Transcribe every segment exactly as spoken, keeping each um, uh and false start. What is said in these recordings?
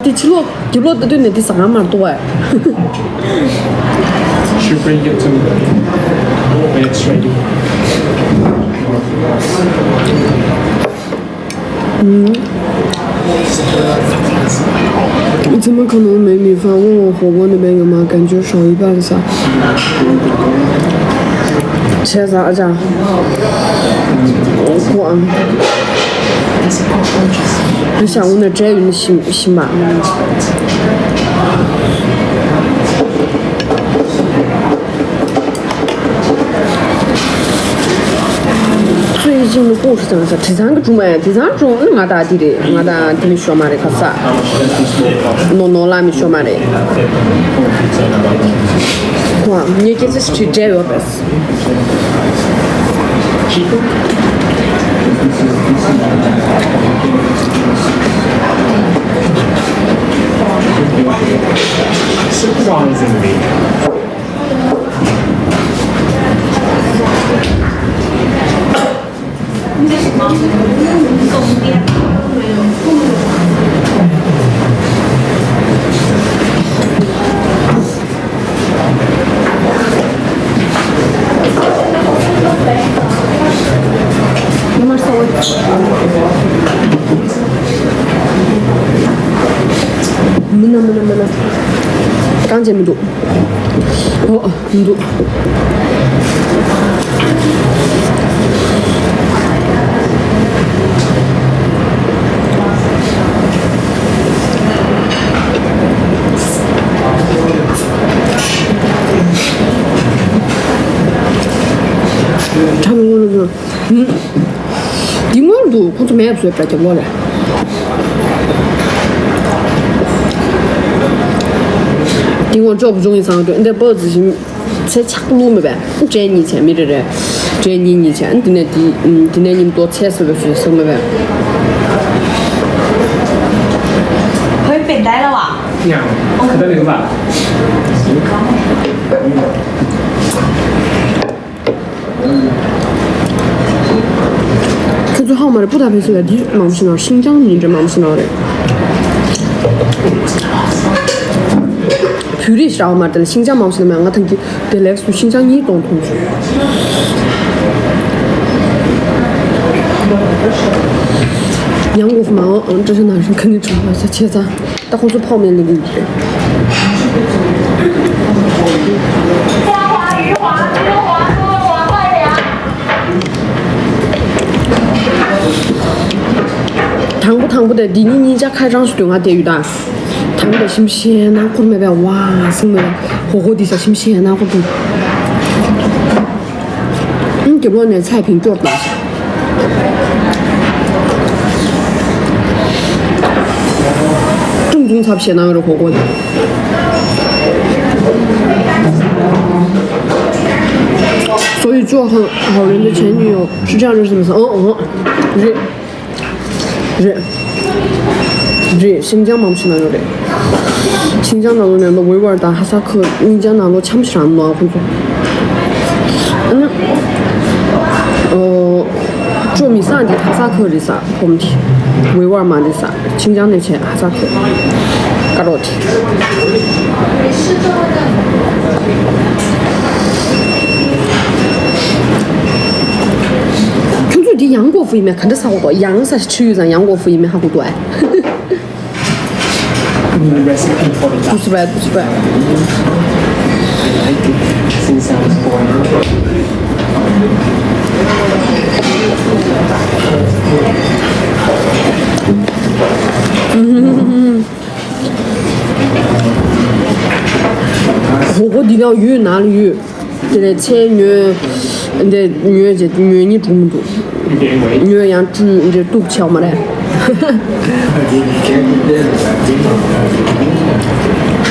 དེ་ཕྱི་ལོགས་རྒྱབ་ལོགས་ལྟ་དུས་ནས་དེ་ཟ་ག་མ་གཏོགས་པ། Should bring it to me when it's ready. ཚང་མ་ཁ་ནང་没米饭，问我火锅那边有吗？感觉少一半了。谁呀？阿酱。我啊。你想我那摘云的心心吧。 最近的故事怎么说？དེ་ཚང་གི་སྒྲུང་མ་ཡ། དེ་ཚང་སྒྲུང་ནི་ང་དང་དེ་རེད། ང་དང་དེ་མི་ཤོ་མ་རེད། ཁ་ས་ནོ་ནོ་ལ་མི་ཤོ་མ་རེད། ཁོ་ངས་སྐད་ཆ་ཞིག་དྲིས་བྲལ་ཡོད་པས། Surprisingly. མི་ན་མི་ན་མི་ན། རྐང་རྗེས་མི་འདུག་ཨོ། འདུག་ཁྲ་མི་ངོ་ལ། འདི་ངོར་འདུག་ཁོང་ཚོ་མེད་བཟོས་པ་རྒྱབ་ལོག་ལ། འདི་ངོར་ཅོག་བུ་ཆུང་ཡིན་སང་འགྲོ་འདི་པོ་ཙི་ཞིམ། ཚེ་ཆག་ལུགས་མེད་པས། འདྲེ་གཉིས་བྱས་མི་རེ་རེ། འདྲེ་གཉིས་གཉིས་བྱས། འདི་ནས་འདི་འདི་ནས་ཉིན་ཏོ་ཚེ་སུ་བས་སུ་སུ་མེད་པས། ཧོꯏ་པེ་དའི་ལ་བ། ཡང་ཁ་ད་ལེགས་ལ། ཁྱོད་ཚོ་ཧང་མ་རེད། པུ་ད་ཕེ་སི་ལ་འདི་མང་པོ་ཞིག་ན་ཤིན་ཅང་ཉིན་རེ་མང་པོ་ཞིག་ན་རེད། བོད་རིགས་ཤ་མ་དེ་ལ་ཤིན་ཅང་མང་པོ་ཞིག་ན་མ་ང་ཐང་གི་དེ་ལེགས་སུ་ཤིན་ཅང་གཉིས་གཏོང་ཐུབ་བྱུང་། ཡང་གོ་ཧྥུ་མའོ་ཨང་ཀྲི་ཤ་ན་རིང་ཁ་ནི་ཁྲོམ་པ་ས་ཆེ་ཚང་། ད་ཁོང་ཚོ་ཕོག་མེད་ལེ་གི་རེད། དང་པོ་དང་པོ་དེ་འདི་གཉིས་གཉིས་ཆ་ཁ་རང་སུ་དུས་ང་དེ་ཡོད་ད། དང་པོ་དེ་ཞིམ་ཤེས་ན་ཁུར་མེད་པའི་བ་སིང་མེད་ཧོ་ཧོ་འདི་ས་ཞིམ་ཤེས་ན་ཁུར་དུ། ཨང་རྒྱབ་ལོགས་ནས་ཚལ་ཕིང་སྐྱོར་དང་། ཀྲུང་ཀྲུང་ཚབ་བྱས་གནང་རོགས་གོ་གོ།所以做好好人的前女友是这样认识的吗？哦哦，རེད། རེད། རེད། ཤིན་ཅང་མང་ཆེ་ན་ཡོད་རེད། ཤིན་ཅང་ནང་ལོགས་ནས་ལོ་ཝེ་ཝར་དང་ཧ་ས་ཁུ་གཉིས་ཅང་ནང་ལོགས་འཆམ་ཞིག་རང་ནོ་ཁོང་ཚོ། ཨ་ནི། ཨོ། ཅོ་མི་སང་འདི་ཧ་ས་ཁུ་རེད་ས་ཕོམ་དེ། ཝེ་ཝར་མ་རེད་ས། ཤིན་ཅང་ནས་བྱས་ཧ་ས་ཁུ། ཀ་རོ་དེ། ཁྱོད་ཚོས་འདི་ཡང་གོ་ཧྥུ་ཡིན་མེད་ག་འདྲ་ས་གོ་གོ་ཡང་ས་ཆུ་ཡུ་ཙང་ཡང་གོ་ཧྥུ་ཡིན་མེད་ཧ་གོ་འདུག་ཨ། Recipe for the That's right, that's right. I like it since I was born. ཧོ་ཧོ་འདི་ན་ཡོད་ན་ལ་ཡོད། དེ་ནས་ཚལ་ཉོས། འདི་ཉོས་རྗེས་ཉོས་ཉིན་གྲུང་མི་འདུག་ཉོས་ཡང་བཀྲུས་འདི་གཏུབ་ཆགས་མ་རེད།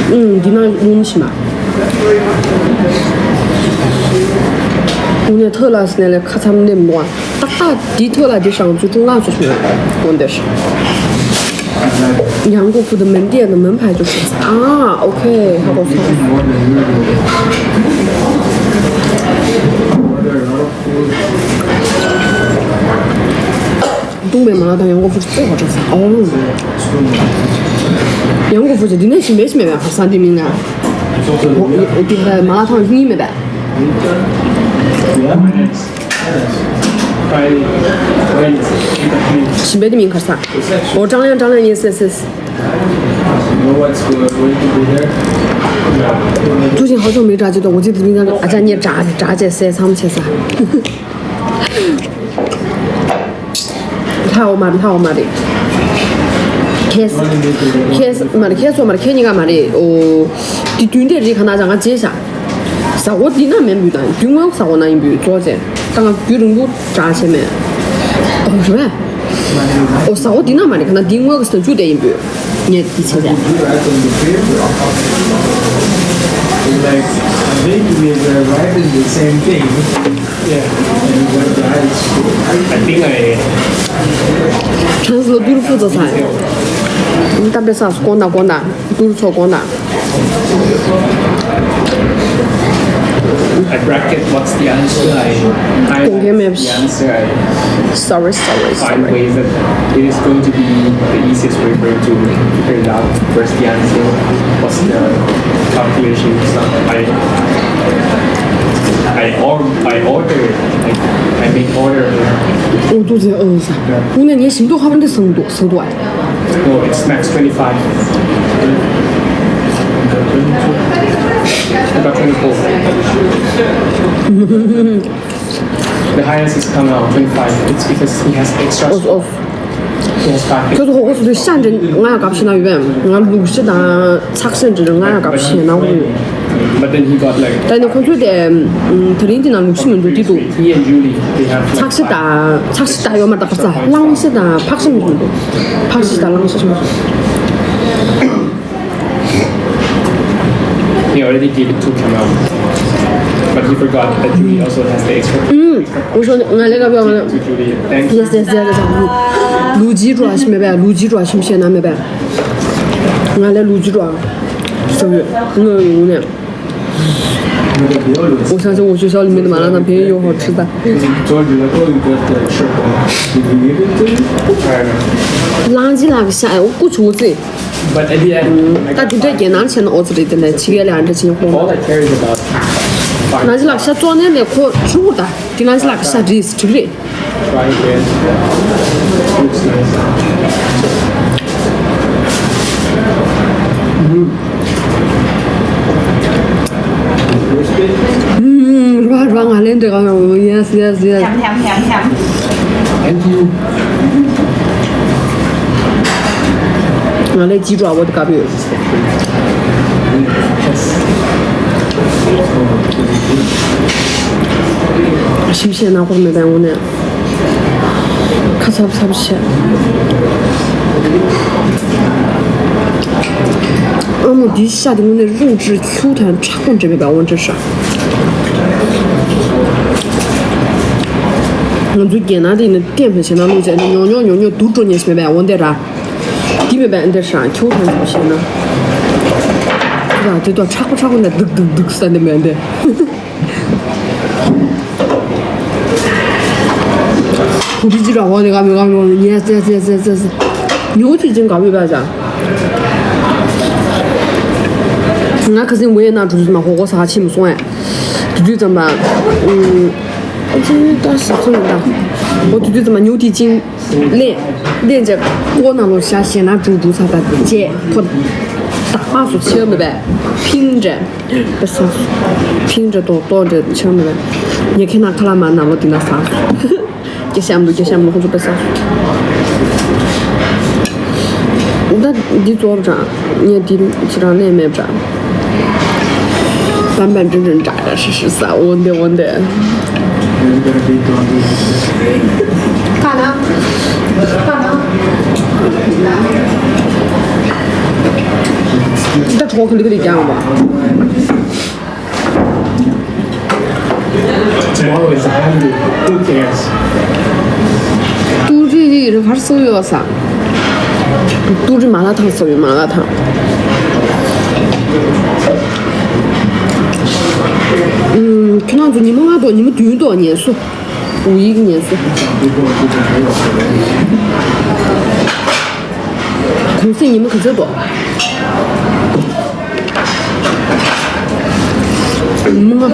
ཨུམ། འདི་ན་ཡོང་ཤི་མ། དངོས་གནས་ཐོག་ལ་སི་ནས་ལས་ཁ་ཚམ་ནེམ་འདུག་ཏག་ཏག་འདི་ཐོག་ལ་འདི་ཞང་ཚུ་ཀྲུང་ལ་ཚུ་ཞུ་དགོན་དེར། 杨国福的门店的门牌就是啊，OK，好好吃。东北麻辣烫杨国福是最好吃的哦。ཡང་སྒོ་ཕུ་ཅེ་འདི་ནས་ཞིམ་པའི་ཞིམ་མེད་པའི་ཧ་སང་འདི་མིན་ན། འདི་ཧ་མ་ལ་ཐང་གཉིས་མེད་པས། ཞིམ་པའི་འདི་མིན་ཁར་ས། འོ་ཀྲང་ལན་ཀྲང་ལན། Yes, yes, yes. ཐུགས་རྗེ་ཧ་ཅང་མི་འདྲ་ཅིག་ཏོ། འོ་ཅི་འདི་མིན་ན་ཨ་ཅག་ཉེ་དྲག་དྲག་ཅེས་སེ་མཚམས་ཆེ་ས། ལྷའོ་མ་རེད། ལྷའོ་མ་རེད། ཁེས་ཁེས་མ་རེད། ཁེས་སོ་མ་རེད། ཁེས་གཉིས་ཀ་མ་རེད། ཨོ། དེ་བདུན་དེ་རིགས་ག་ན་ཅང་ང་བརྗེད་བཞག་ཟ་འོ་འདི་ན་མེད་འབུད་དང་བདུན་ངོས་ཟ་འོ་ན་ཡིན་འབུད་ཙོ་ཅེ། ད་ང་རྒྱུན་རིང་པོ་འདྲ་བྱེད་མེད། ཨོ་རེད་པས། ཨོ་ཟ་འོ་འདི་ན་མ་རེད། ག་ན་འདི་ངོས་ཀྱི་ཟ་རྒྱུ་དེ་ཡིན་འབུད། ངས་འདི་བྱེད་ཅེ། Like, I think we were right in the same thing. Yeah. I think I. Translate beautiful to sign. ད་བེ་ས་སྐོང་ད་སྐོང་ད་དུར་ཚོ་སྐོང་ད། I bracket what's the answer. I, I don't give me the answer. I sorry, sorry, find sorry. Ways that it is going to be the easiest way for you to figure it out. First, the answer. What's the calculation? So I, I, or, I order. I, I make order. ཨོ་ཏུ་ཟེ་ཨོ་ས། ཁོང་ནས་ངའི་ཞིང་ཏོག་ཧ་པན་དེ་སང་ཏོག་སང་ཏོག་ཨ། No, it's max twenty-five. I got twenty-four. The highest is come out twenty-five. It's because he has extra. Off, off. He has five. ཁྱོད་ཚོ་ཧོ་ཁོ་ཚོ་དུས་ཤ་འདྲེན་ང་ཡང་དགའ་བཤད་ན་ཡོད་པས། ང་ལུག་ཤ་དང་ཚག་ཤ་འདྲེན་ང་ཡང་དགའ་བཤད་ན་འོ། But then he got like. ད་ནི་ཁོང་ཚོས་དེ་དེ་རིང་དེ་ནང་ལུག་ཤ་མི་འདུག་དེ་འདུག He and Julie, they have like ཚག་ཤ་དང་ཚག་ཤ་དང་ཡོད་མ་རེད། ད་ག་ཚ་གླང་ཤ་དང་ཕག་ཤ་མི་འདུག་ཕག་ཤ་དང་གླང་ཤ་ཤ་མི་འདུག He already gave it to Kamal, but he forgot that Julie also has the extra. ཨུམ། འུ་ཤོ་ང་ལས་ཀ་བྱ་ང་ལ། To Julie. Thank you. Yes, yes, yes, yes. ལུ་ལུ་ཇི་འགྲོ་ཞིམ་མེད་པས། ལུ་ཇི་འགྲོ་ཞིམ་ཤེས་ན་མེད་པས། ང་ལས་ལུ་ཇི་འགྲོ་ཟ་བའི་ངོ་ཡོང་ནས། འུ་ཤང་ཅང་འུ་ཤོ་ཤོ་ལི་མི་དུ་མ་ལ་ན་བེ་ཡོ་ཧོ་ཁྲི་ད། Told you, like, oh, you got the shirt on. Did you give it to him? ལང་ཇི་ལག་ཤ་ཨེ་ཀུ་ཆུ་ཙི། But at the end, ད་དེ་འདྲ་རྒྱལ་ནང་བྱས་ན་ཨོ་ཙི་རེད། དེ་ནས་ཕྱི་རྒྱལ་ལ་ཨ་འདྲ་བྱེད་ཡོང་ཁོང་། All I care is about fun. ལང་ཇི་ལག་ཤ་བཙོང་ནས་ལས་ཁོ་ཆུ་བུར་ད་དེ་ལང་ཇི་ལག་ཤ་རེད་གྲིག་རེད། Try again. Looks nice. ཨུམ། ར་ར་ང་ལན་འདྲ་གང་ཡང་། Yes, yes, yes. Thank you. ང་ལན་ཅི་འགྲོ་བོ་དེ་ག་བོད། ཞིམ་ཤེས་ན་ཁོར་མེད་པའི་ངོ་ནས། ཁ་ཚབ་ཚབ་བྱས། ཨ་མོ་འདིའི་ཤ་དེ་དངོས་གནས་རུང་ཅིར་ཁྱུ་དང་ཁྲག་པོ་འདྲེས་མེད་པའི་འོ་འདྲ་ཤ། ང་ཚོའི་རྒྱལ་ནང་དེ་ཡིན་ན་ལྟད་མོ་བྱས་ན་ལུག་བྱས་ན་ཉོ་ཉོ་ཉོ་ཉོ་སྡུག་འགྲོ་ཉེས་མེད་པའི་འོ་འདྲ་ར། འདི་མེད་པའི་འདྲ་ཤ་ཁྱུ་དང་ཚོ་བྱས་ན། ཁྱུ་དང་དེ་དག་ཁྲག་པོ་ཁྲག་པོ་འདྲ་སྡུག་སྡུག་སྡུག་ས་འདི་མེད་འདི། ཁུ་ཏི་ཅི་ར་ཧོ་ནི་ག་མི་ག་མི་ཡེ་སེ་སེ་སེ་སེ། ཉོ་ཅི་ཅིང་ག་བི་བ་ཅ། ང་ཁ་སིང་ཝེ་ན་གྲུ་ཟི་མ་ཧོ་གོ་ས་ཆི་མི་སོང་ཨེ། དུ་དུ་ཙམ་པ། ཨུམ། ཨ་ཅི་ད་ས་སུ་ཡིན་ད། ཨོ་དུ་དུ་ཙམ་པ་ཉོ་དི་ཅིང་། ལེན། ལེན་ཅེ་ཀོ་ན་ལོ་ཤ་ཤེ་ན་གྲུ་གྲུ་ས་ད་ཅེ་ཁོ། ད་མ་སུ་ཆེ་མི་བས། ཕིང་འདྲེ། པེ་ས། ཕིང་འདྲ་ཏོག་ཏོག་འདྲ་ཆང་མེད། ཉེ་ཁེ་ན་ཁ་ལ་མ་ན་ལོ་དེ་ན་ས། སྐྱེ་ཤམ་དུ་སྐྱེ་ཤམ་དུ་ཁོ་ཚོ་པེ་ས། ད་འདི་ཙོར་དྲ། ཉེ་དེ་ཅི་རང་ལས་མེད་དྲ། བམ་བམ་ཅུན་ཅུན་དྲ་ར་ཧྲི་ཧྲི་ས་འོན་ཏེ་འོན་ཏེ། ཁ་ན། ཁ་ན། ད་གྲོགས་ཁ་ལི་ཁ་ལི་རྒྱང་བ། Tomorrow is a holiday. Who cares? ཏུ་རི་རི་རི་གར་སོ་ཡོད་ས། ཏུ་རི་མ་ལ་ཐང་སོ་ཡོད་མ་ལ་ཐང་། ཁྱོད་རང་ཚོ་ཉི་མ་ལྔ་དང་ཉི་མ་བདུན་དང་ཉལ་སོ། ཝུ་ཡིག་ཉལ་སོ། གུང་སེང་ཉི་མ་ག་ཚོད་འགྲོ། ཉི་མ་ལྔ།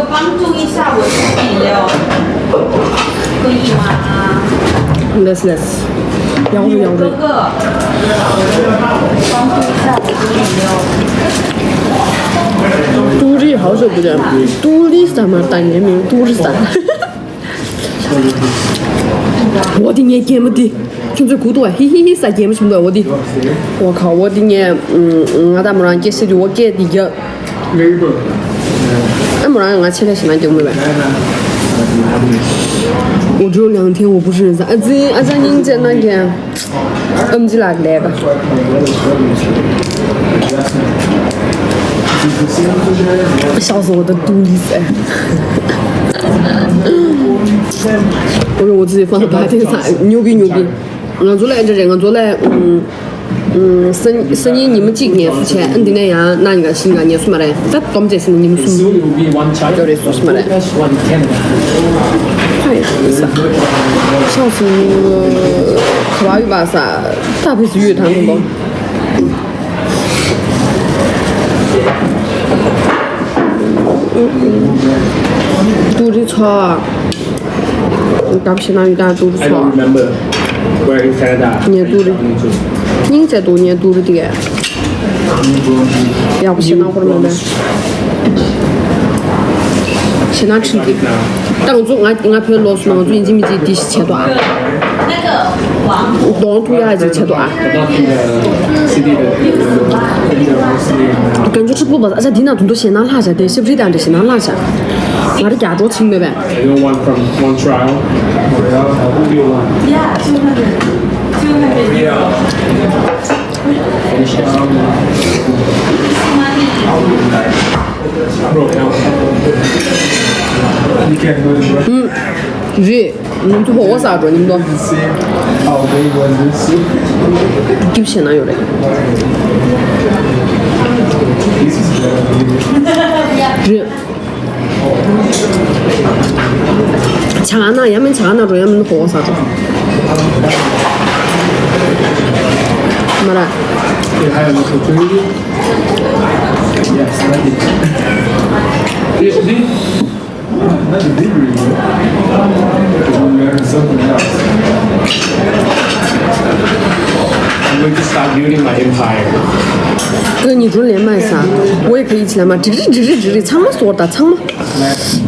ལེས་ལེས། ཡག་རུ་ཡག་རུ། ཏུ་རི་ཧའོ་ཞོ་བུ་ཏུ་རི་ས་མ་ཏང་ངེ་མིང་ཏུ་རི་ས། འོ་དེ་ངའི་རྒན་མོ་དེ། ཁྱོད་ཚོས་གུ་དུ་བ་ཧི་ཧི་ཧི་ས་རྒན་མོ་ཞིག་འདུག་འོ་དེ། འོ་ཁ་འོ་དེ་ངས་ང་དང་མོ་རང་སྐད་བཤད་དུས་འོ་སྐད་དེ་རྒྱག་ཨ་མོ་རང་ང་ཆེ་ལས་ཞེ་ན་རྒྱག་མོ་བས། འོ་ཇོ་ལང་ཐེ་འོ་བུ་ཧྲི་ས་ཨ་ཙི་ཨ་ཙ་སྙིང་རྗེ་གནང་རྒན། ཨམ་ཆི་ལགས་ལས་ཀ། ཤག་སོ་ད་ཏུ་ལི་སེ། འོ་ཡོ་ཙི་ཧྥང་པ་ཏེ་ས་ཉོ་གི་ཉོ་གི། ང་ཚོ་ལ་ཨེ་འདྲ་རེད། ང་ཚོ་ལ་ཨུམ་ཨུམ་སང་སང་ཉིན་ཉི་མ་གཅིག་ངལ་གསོ་བྱས། ཨ་འདི་ནས་ཡང་གནངས་ཉིན་ག་ཤིང་ག་ངལ་གསོ་མ་རེད། ད་སྡོམ་བྱས་ཟིན་ན་ཉི་མ་གསུམ་ཡོད་རེད། གསོ་ཤི་མ་རེད། ཧ་ཡ་ས་ཤག་སུ་ག་བ་ཡོད་པ་ས་ད་ཕེ་སུ་ཡོད་དང་དུ་ལོ། ཏུ་རི་ཚོ། འདམ་ཞེ་ན་ཡུལ་དང་ཏུ་རི་ཚོ། ངས་ཏུ་རི། སྙིང་རྗེ་འདུག་ངས་ཏུ་རི་དེ་གས། ཡག་པོ་ཞེ་ན་ཁོར་མེད་པས། ཞེ་ན་ཁྲིད་ཀྱི། ད་ང་ཚོ་ང་ང་བོད་ལོག་སོང་ན་ང་ཚོ་ཡིན་གཅིག་མིན་གཅིག་འདི་ཞིག་བྱེད་དོ་ཨ། གདོང་ཐུག་ཡག་ཅིག་བྱེད་དོ་ཨ། རྒན་ཆོ་ཁྲི་པོ་བ་ས་ཆ་འདི་ན་དུང་དུ་ཞེ་ན་ལྷག་བྱ་དེ་ཤབ་རི་དང་འདྲ་ཞེ་ན་ལྷག་བྱ། ང་རེ་རྒྱ་གྲོགས་ཆིང་མེད་པས། You don't want from one trial? Yeah, two hundred. Two hundred euro. Bro, help. You can't do it, bro. རེད། ང་ཚོ་བོ་བོ་ཟ་འགྲོ་ཉིན་མོ། སྐྱིབས་བྱས་ན་ཡོད་རེད། རེད། ཇ་ན་ཡ་མིན་ཇ་ན་འགྲོ་ཡ་མིན་བོ་བོ་ཟ་འགྲོ། མ་ར། Yes, thank you. Not the degree, you know. You learn something else. I'm going to start building my empire. ཁོས་ཉི་སྒྲོན་ལེན་མ་ཡིན་ས། ཝེ་ཁ་ཡིན་ཆི་ལ་མ་ཀྲིག་རི་ཀྲིག་རི་ཀྲིག་རི་ཚང་མ་སོར་ད་ཚང་མ།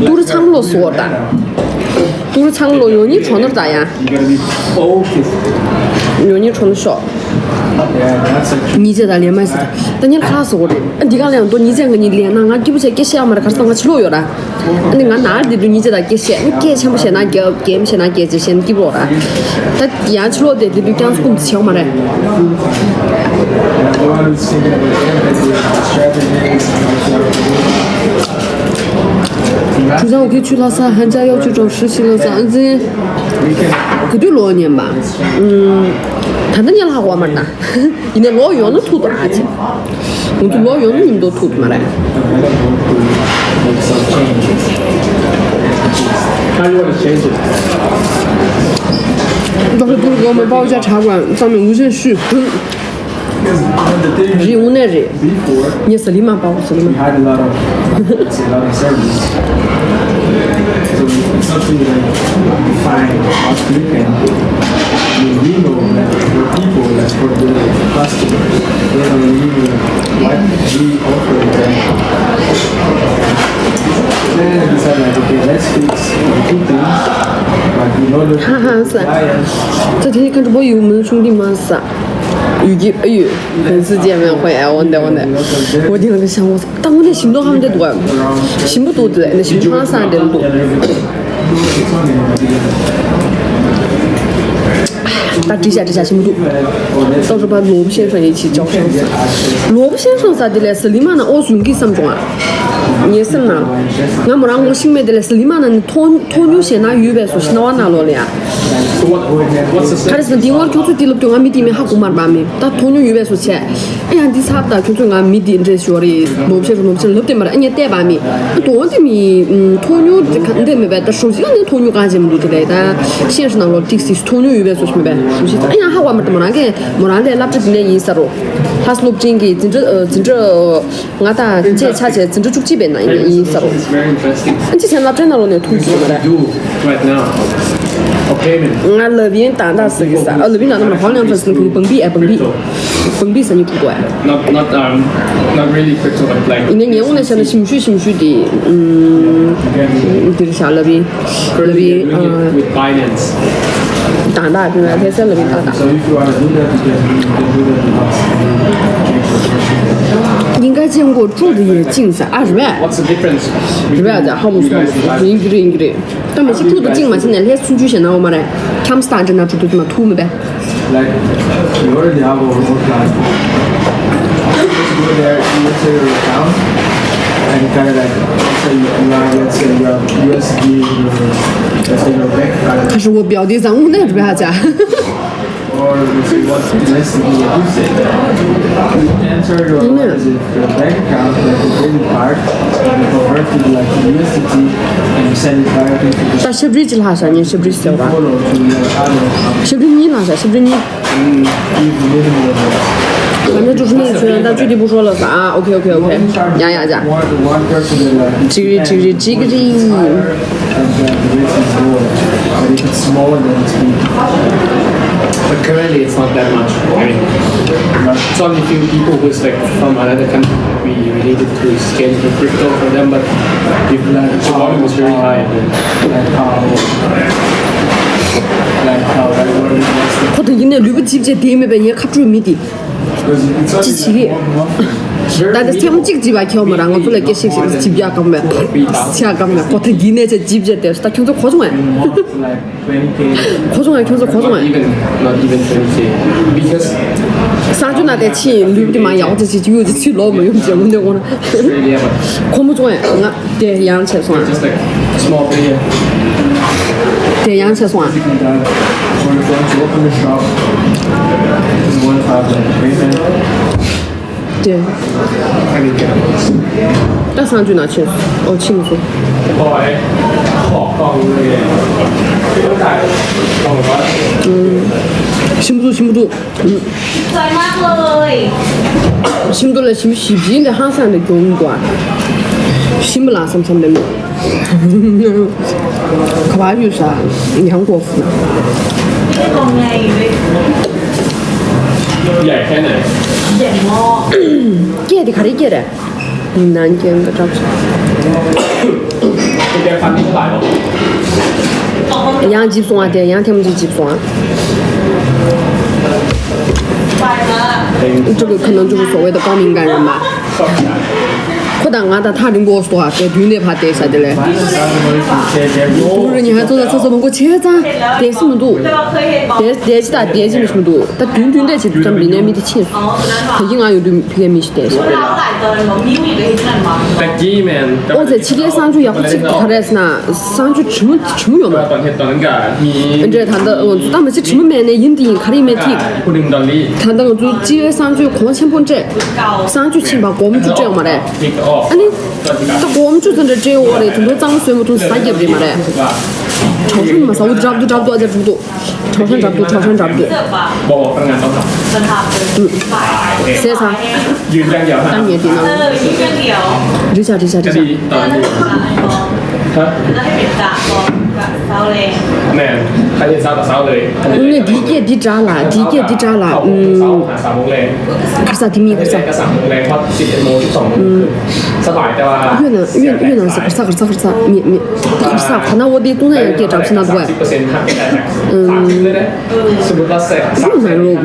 ཏུ་རུ་ཚང་མ་ལོ་སོར་ད། ཏུ་རུ་ཚང་མ་ལོ་ཡོ་ཉི་ཁྲོ་ནོར་ད་ཡ། You gotta be focused. ཡོ་ཉི་ཁྲོ་ནོར་ཤོག Yeah, that's a ཉི་ཚེ་ད་ལེན་མ་ཡིན་ས། ད་ཉི་ཁ་སོར་རེད། འདི་ག་ལ་ཡང་དོ་ཉི་ཚེ་ང་ཉི་ལེན་ན་ང་སྐྱིད་པོ་བྱས་སྐད་བཤད་ཡ་མ་ར་གར་སོང་ང་ཕྱི་ལོག་ཡོད་ར། ཨ་ནི་ང་ནར་འདི་དུས་ཉིན་གཅིག་དང་སྐད་བཤད་ཨ་ནི་སྐད་ཆེན་པོ་བཤད་ན་རྒྱབ་རྒྱབ་བཤད་ན་རྒྱབ་ཅེས་བཤད་ན་སྐྱིད་པོ་ར། ད་ཡང་ཕྱི་ལོགས་དེ་འདི་དུས་ཀྱང་སྐུམ་ཚེགས་མ་རེད། ཁྱུ་ཚང་གི་ཆུ་ལྷ་ས་ཧན་ཅ་གཡོག་ཆུ་གྲོགས་ཧྲི་ཤི་ལྷ་ས་ཨ་ཛི། ག་དུས་ལོ་ཉན་པ། ད་ལྟ་ཉལ་ཧ་གོ་མ་ན། ཡིན་ནའི་ལོག་ཡོང་ན་ཐུག་ཏུ་ཨ་ཅེ། ང་ཚོ་ལོག་ཡོང་ན་ཉིན་ཐོ་ཐུག་ཏུ་མ་རེད། How you wanna change it? ཌོག་ཊར་ཏུར་གོ་མེ་པའོ་ཅ་ཁྲ་གོ་ཙམ་མེ་ངུ་ཞན་ཤུ། རི་འུ་ནེ་རི། ཉེ་ས་ལི་མ་པའོ་ས་ལི་མ། We had a lot of, let's say, a lot of service. So it's not really like defined as Philippine. I mean, we know that the people that for the customers, they don't really know what we offer them. Then I decided, like, okay, let's fix the two things, but in order for the clients. ད་དེ་ཁ་འགྲོ་བོ་ཡུ་མུན་ཆུང་དི་མ་ས། ཡུ་གི་ཨ་ཡུ། ཕན་སི་ཅེ་མེ་ཧོ་ཨ་འོན་དེ་འོན་དེ། འོ་དེ་འོན་དེ་ཤང་བོ་ས། ད་འོན་དེ་ཞིམ་མདོག་ཧམ་དེ་འདུག་ཨ། ཞིམ་པོ་འདུག་དེ་ནས་ཞིམ་ཧང་སང་དེ་འདུག་ད་དྲི་བྱ་དྲི་བྱ་ཞིམ་པོ་འདུག་ཏོག་ཙམ་པ་ལོ་བུ་ཤེས་ཤོ་ཡེ་ཆི་ཅོག་ཤོ་ས། ལོ་བུ་ཤེས་ཤོ་ས་དེ་ལས་སི་ལི་མ་ན་ཨོ་སུ་ཡོང་གི་བསམ་བྱུང་ཨ། ངའི་སེམས་ན། ང་མོ་རང་ངོ་ཤེས་མེད་དེ་ལས་སི་ལི་མ་ན་ནི་ཐོ་ཐོ་ཉུ་ཞེ་ན་ཡུས་པས་སོ་ཤི་ན་བ་ན་ལོ་ལེ་ཡ། ག་རེ་ཟེར་ན་འདི་ངོར་ཁྱོད་ཚོས་འདི་ལབ་དུས་ང་མི་དེ་མི་ཧ་གོ་མར་པ་མི་ད་ཐོ་ཉུ་ཡུས་པས་སོ་ཆེ། ཨེ་ཡང་འདི་ཚབ་ད་ཁྱོད་ཚོས་ང་མི་འདི་འདྲེས་ཞོར་རེད་ནོབ་ཆེ་རུ་ནོབ་ཆེ་ལབ་དེ་མར་ཨ་ཉེ་བལྟས་པ་མི་དོན་དེ་མི་ཐོ་ཉུ་འདི་མེད་པས་ད་ཧྲུའུ་ཅི་ག་ནས་ཐོ་ཉུ་གང་བྱེད་མི་འདུག་དེ་ལས་ད་ཤེས་ཧྲི་ནང་ལོ་ཏིག་སི་ཐོ་ཉུ་ཡུས་པས་སོ་ཆེ་མེད་པས་ཧྲུའུ་ཅི་ད་ཨེ་ཡང་ ཧ་བ་མ་ཏི་མོ་རང་གིས་མོ་རང་ལས་སློབ་གྲྭ་འདི་ནས་ཡིན་ས་རོ། ལྷ་སློབ་འབྲིང་གི་འཛིན་གྲྭ་འཛིན་གྲྭ་ང་དང་བཅས་ཆ་བྱས་འཛིན་གྲྭ་བཅུ་གཅིག་པའི་ནང་ཡིན་ས་རོ། ཨ་ཅི་ཆན་སློབ་གྲྭའི་ནང་ལོགས་ནས་ཐུག་གི་ཡོད་མ་རེད། Right now, a payment. ང་ལབ་ཡིན་ཏང་ཏང་ཟེར་གི་ས། ཨ་ལབ་ཡིན་ནང་ནང་ཧོང་ནང་ཕར་སི་ཁུ་བང་པི་ཨ་བང་པི། བང་པི་ས་ཉུ་ཁུ་གོ་ཨ། Not, not, um, not really crypto, but like. ཡིན་ན་ངས་འོང་ནས་བཤད་ན་ཞིམ་ཤུ་ཞིམ་ཤུ་དེ། ཨུམ། འདིར་བཞག་ལབ་ཡིན། ལབ་ཡིན། With Binance. ཏང་ཏང་བི་མ་ལྷ་སའི་ལབ་ཡིན་ཏང་ཏང་། So if you wanna do that, you can, you can do that with us. ཉིན་ག་ཅན་གོ་ཀྲུག་དེ་ཡེ་ཅིང་ས་ཨ་རེད་པས། What's the difference? རེད་པས། ཨ་ཅག་ཧ་མོ་སོང་ཡིན་གི་རེད་ཡིན་གི་རེད། ད་མི་ཚེ་ཐུག་ཏུ་ཅིང་མ་ཕྱིན་ནས་ལྷས་སུན་ཆུ་ཞེ་ན་འོ་མ་རེད། ཁྱམས་སྟངས་ཅི་ན་ཐུག་ཏུ་ཅི་མ་ཐུག་མི་པས། Like, you already have a work life. Just go there, you open your account, and kind of like, let's say you, you have, let's say you have U S D in your, let's say your bank account. 他说我表弟在屋内准备好家。 Or if you want to invest in your usage, you enter your, what is it, your bank account, like your credit card, you convert it like to U S D T, and you send it directly to the 但是不是只拉上，你是不是小吧？ Or to your other account. 是不是你拉上？是不是你？ And give minimum. 反正就是那个钱，但具体不说了啊。OK OK OK，呀呀呀。One, one person, like, 这个这个这个这个。 And then the rate is lower. But if it's smaller, then it's big. But currently, it's not that much. I mean, it's only few people who's like from another country we related to scan the crypto for them, but if like the volume is very high, then like how, like how everyone invested. ཁོ་དང་ཡིན་ནས་ལུས་པོ་འཇིབ་བྱས་བསྡད་མེད་པའི་ངའི་ཁ་སྤྲོད་མི་དེ། ཅི་བྱེད་ཀྱི། ད་ལྟ་ཐེངས་མ་གཅིག་བྱིས་པ་ཁྱེད་མ་རང་ང་ཚོ་ལ་སྐད་ཤིག་ཤིག་བྱིས་པ་གམ་མེད་བྱས་གམ་མེད་ཁོ་ཐེངས་འདི་ནས་ཆ་བྱིས་པ་དེ་ད་ཁྱོད་ཚོ་གོ་སོང་ངས། གོ་སོང་ངས་ཁྱོད་ཚོ་གོ་སོང་ངས། Even, not even twenty K. Because གསང་སྤྱོད་ན་དེ་ཕྱིན་ལུས་དེ་མ་ཡག་པོ་ཅིག་ཅིག་ཡོད་ཅིག་ཚུད་ལོག་མ་ཡོང་ཅིག་འོན་ཏེ་འོ་ན། Australia, but ཁོ་མོ་ཚོ་ངས་ང་དེ་ཡང་བྱས་སོང་ཨ། Just like small player. དེ་ཡང་བྱས་སོང་ཨ། Or if you want to open a shop, you want to have like a payment. དེ། ད་གསང་སྤྱོད་ན་ཕྱིན་སོང་། ཨོ་ཕྱིན་སོང་། ཞིམ་པོ་འདུག་ཞིམ་པོ་འདུག་ཞིམ་པོ་ལ་ཞིམ་པོ་ཞིབ་ཞིབ་ལ་ཧང་སང་ནས་གྱོང་གོ་ཞིམ་པོ་ལ་བསམ་བསམ་ལས་མོ། ག་བ་ཡོད་ས་ཡང་གོ་ཧྥུ་ན། སྐད་དེ་ག་རེ་སྐད་རེད། ནང་རྐྱེན་འདི་འདྲ་པོ། ཡང་འཇིབ་སོང་བ་དེ་ཡང་ཐེངས་མ་གཅིག་འཇིབ་སོང་བ། ཁོ་དང་ང་དང་ཐག་རིང་པོ་སོང་བ་དེ་མདུན་ནས་ཕར་བལྟས་ས་དེ་ལས། ཕྲུ་གུ་ཉི་མ་ཚོ་ལ་ཚ་ཚ་མང་པོ་བྱས་ཙང་བསྡད་ས་མི་འདུག་བསྡད་བསྡད་ཅི་དང་བསྡད་ཅི་མི་ཤེས་མི་འདུག་ད་མདུན་མདུན་བསྡད་ཅི་འདུག་ཙམ་མི་ནས་མི་དེ་ཆེ་སོང་། ད་གིན་ང་ཡོང་དུས་ཕ་གིའི་མི་ཞིག་བསྡད་སོང་། ད་གིན་མན། ཨོ་ཙེ་ཕྱི་རྒྱལ་གསང་སྤྱོད་ཡག་པོ་གཅིག་ག་རེ་ཟེར་ན་གསང་སྤྱོད་དྲི་མ་དྲི་མ་ཡོད་མ་རེད། འདྲེ་ད་ལྟ་ང་ཚོ་ད་མི་ཚེ་དྲི་མ་མེད་ནས་ཡིན་དེ་ཡིན་ག་རེ་ཡིན་མེད་ཐིག་ད་ལྟ་ང་ཚོ་སྤྱི་བའི་གསང་སྤྱོད་གོང་ཆེན་པོ་སྤྲད། གསང་སྤྱོད་ཕྱིན་པ་སྒོར་མོ་བཅུ་སྤྲད་ཡོད་མ་རེད། ཨ་ནི། ད་སྒོར་མོ་བཅུ་ཙམ་འདྲ་སྤྲད་ཡོད་རེད་དེ་ཚོ་གཙང་མ་བཟོས་མ་ཐུབ་ཟ་རྒྱབ་རེད་མ་རེད། གྲོགས་ཤོམ་མ་ཟ་འུ་འདྲ་པོ་འདྲ་པོ་ཨ་ཅག་འགྲོ་འདུག་གྲོགས་ཤོམ་འདྲ་པོ་གྲོགས་ཤོམ་འདྲ་པོ་ཟས་ཚ། ད་ངས་དེ་ནང་རི་ཆ་རི་ཆ་རི་ཆ། ནས་ཁ་ཡེ་ཟ་བ་ཟ་བ་རེད། ངས་འདི་སྐད་འདི་འདྲ་ལ་འདི་སྐད་འདི་འདྲ་ལ་ཨུམ། གར་ས་དེ་མིན་གར་ས། ཨུམ། ཡོད་ན་ཡོད་ཡོད་ན་ཟེར་གར་ས་གར་ས་གར་ས་མི་མི་གར་ས་ཁོ་ན་འོ་དེ་ཏུ་ན་ཡང་སྐད་གྲགས་ཕྱི་ན་འདུག་ཨ།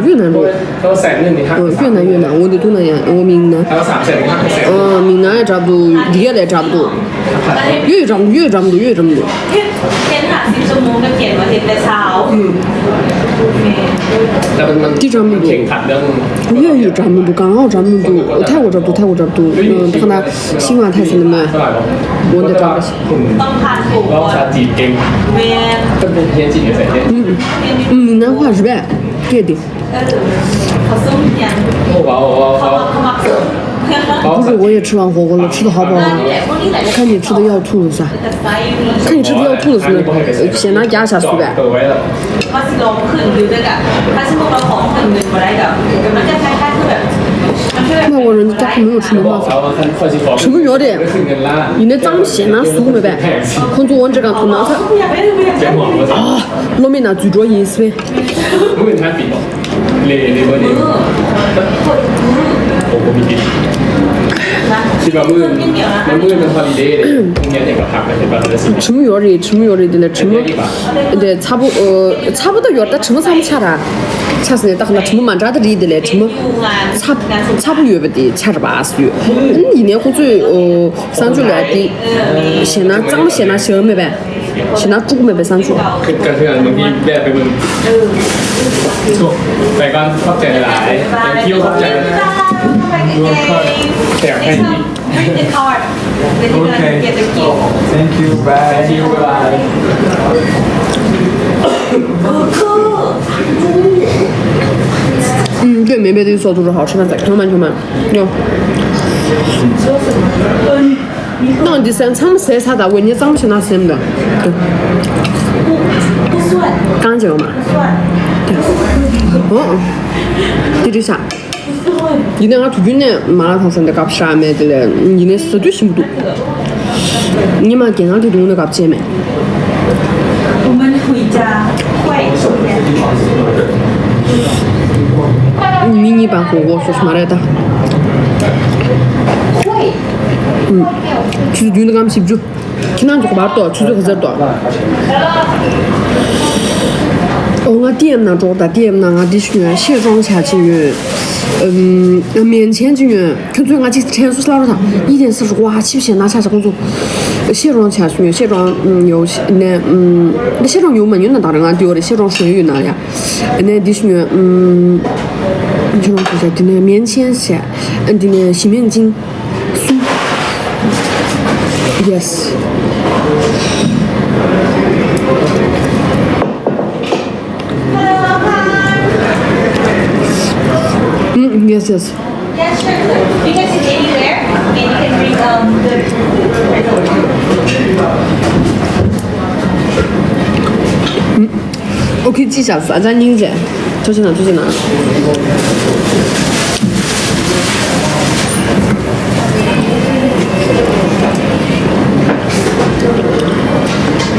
ཡོད་ན་རོ་ཡོད་ན་རོ། ཡོད་ན་ཡོད་ན་འོ་དེ་ཏུ་ན་ཡང་འོ་མིན་ན། མིན་ན་ཡང་གྲགས་འདུག་འདི་ག་ལས་གྲགས་འདུག་ཡོད་ཡོད་འགྲམ་དུ་ཡོད་འགྲམ་དུ་ཡོད་འགྲམ་དུ། འདི་འགྲམ་དུ། ཡོད་ཡོད་འགྲམ་དུ་གང་འོ་འགྲམ་དུ། ཐལ་འོ་འགྲམ་དུ་ཐལ་འོ་འགྲམ་དུ། ད་ཁ་ན་ཤིང་མ་ཐལ་ཟེར་ནི་མོད། འོ་འདི་འགྲམ་དུ། མི་ན་ཧ་རི་བས་སྐད་དེ། 不是，我也吃完火锅了，吃的好饱啊。看你吃的要吐了是吧？看你吃的要吐了是吧？血糖加下去呗。外国人家没有吃没办法，什么有的，你那脏血糖足没呗，空腹我这个吐脑子啊，罗米娜最着意思呗。 དྲི་མ་ཡོད་རེད། དྲི་མ་ཡོད་རེད། དེ་ལ་དྲི་མ་དེ་ཚ་པོ། ཨ། ཚ་པོ་ད་ཡོད། ད་དྲི་མ་ཚ་པོ་ཆགས་ར། ཆགས་ཟིན་ནས་ད་ག་ན་དྲི་མ་མ་འདྲ་ད་རེད། དེ་ལ་དྲི་མ་ཚ་ཚ་པོ་ཡོད་པ་དེ་ཆགས་ར་བ་ཟེར་ཡོད། ཨ་ནི་ཡིན་ནའི་ཁོ་ཚོས། ཨོ། གསང་སྤྱོད་ལ་དེ་ཞེད་སྣང་གཙང་མ་ཞེད་སྣང་ཞེ་མེད་པས། ཞེད་སྣང་སྤྲོ་གི་མེད་པའི་བསམ་ཚུལ། ཁ་ཁ་ཁ་ནང་གི་བས་བས་མིན། ཁོ་བས་གང་ཐོབ་ཆེ་ལ་ཨེ། Thank you ཐོབ་ཆེ། Thank you. Bring the card. Then you're gonna Okay. Get the key. Thank you. Bye. Thank you. Bye. ཨུམ། ཁྱོད་མེད་པའི་དུས་སོགས་དུ་རུ་ཧའོ་ཁྲི་ན་ཛ་ཁྱོད་མ་ཁྱོད་མ་ཡོ། ནང་འདི་སེམས་ཚང་མ་ཟས་ཚ་དང་ཝེ་ཉེ་གཙང་མ་བྱས་ན་སེམས་དང་། རྐང་རྗེས་མ། འོ། དེ་རེད་ཤག་ཡིན་ནའི་ང་དུས་རྒྱུན་ནས་མ་ལ་ཐང་སེམས་དེ་སྐབས་ཤ་མེད་དེ་ལས་ཡིན་ནའི་ཟ་དུས་ཞིམ་པོ་འདུག་ཉི་མ་རྒྱལ་ནང་དེ་དུས་ནས་སྐབས་བྱས་མེད། མི་གཉིས་པ་ཧོ་ཧོ་སོ་སོ་མ་རེད་ད། ཆུ་ཚོད་བདུན་དང་སྐར་མ་བཞི་བཅུ། ཁྱེད་རང་ཚོ་ག་པར་ཏོ་ཆུ་ཚོད་ག་ཚར་ཏོ། ཨོ་ང་ཏི་ཨེམ་ནང་འགྲོ་ད། ཏི་ཨེམ་ནང་ང་འདི་ཞུ་ཡོད། ཤེས་རོང་བྱ་ཅི་ཡོད། ཨམ། མེན་ཆེན་ཅི་ཡོད། ཁྱོད་ཚོས་ང་ཅིག་དྲན་གསོ་སླ་རོ་དང་ཡིད་བརྟན་སི་རུ་ཝ་ཆིབ་ཞེ་ན་ཆ་ཆ་ཁོང་ཚོ། ཤེས་རོང་བྱ་ཞུ་ཡོད། ཤེས་རོང་ཡོད་ནས། ཤེས་རོང་ཡོད་མ་ཡོད་ན་དང་ར་ང་འདི་ཡོད་རེད། ཤེས་རོང་ཞུ་ཡོད་ན་ཡ། ནས་འདི་ཞུ་ཡོད། ཤེས་རོང་བྱ་འདི་ནས་མེན་ཆེན་བྱ། འདི་ནས་ཞི་མེན་ཅིང་། གསུམ། Yes. Mm, yes, yes. Yes, sure. You can sit anywhere, and you can bring, um, the Okay, ཅི་བྱ་ས་ཅང་སྙིང་རྗེ། ཐུགས་རྗེ་གནང་། ཐུགས་རྗེ་གནང་།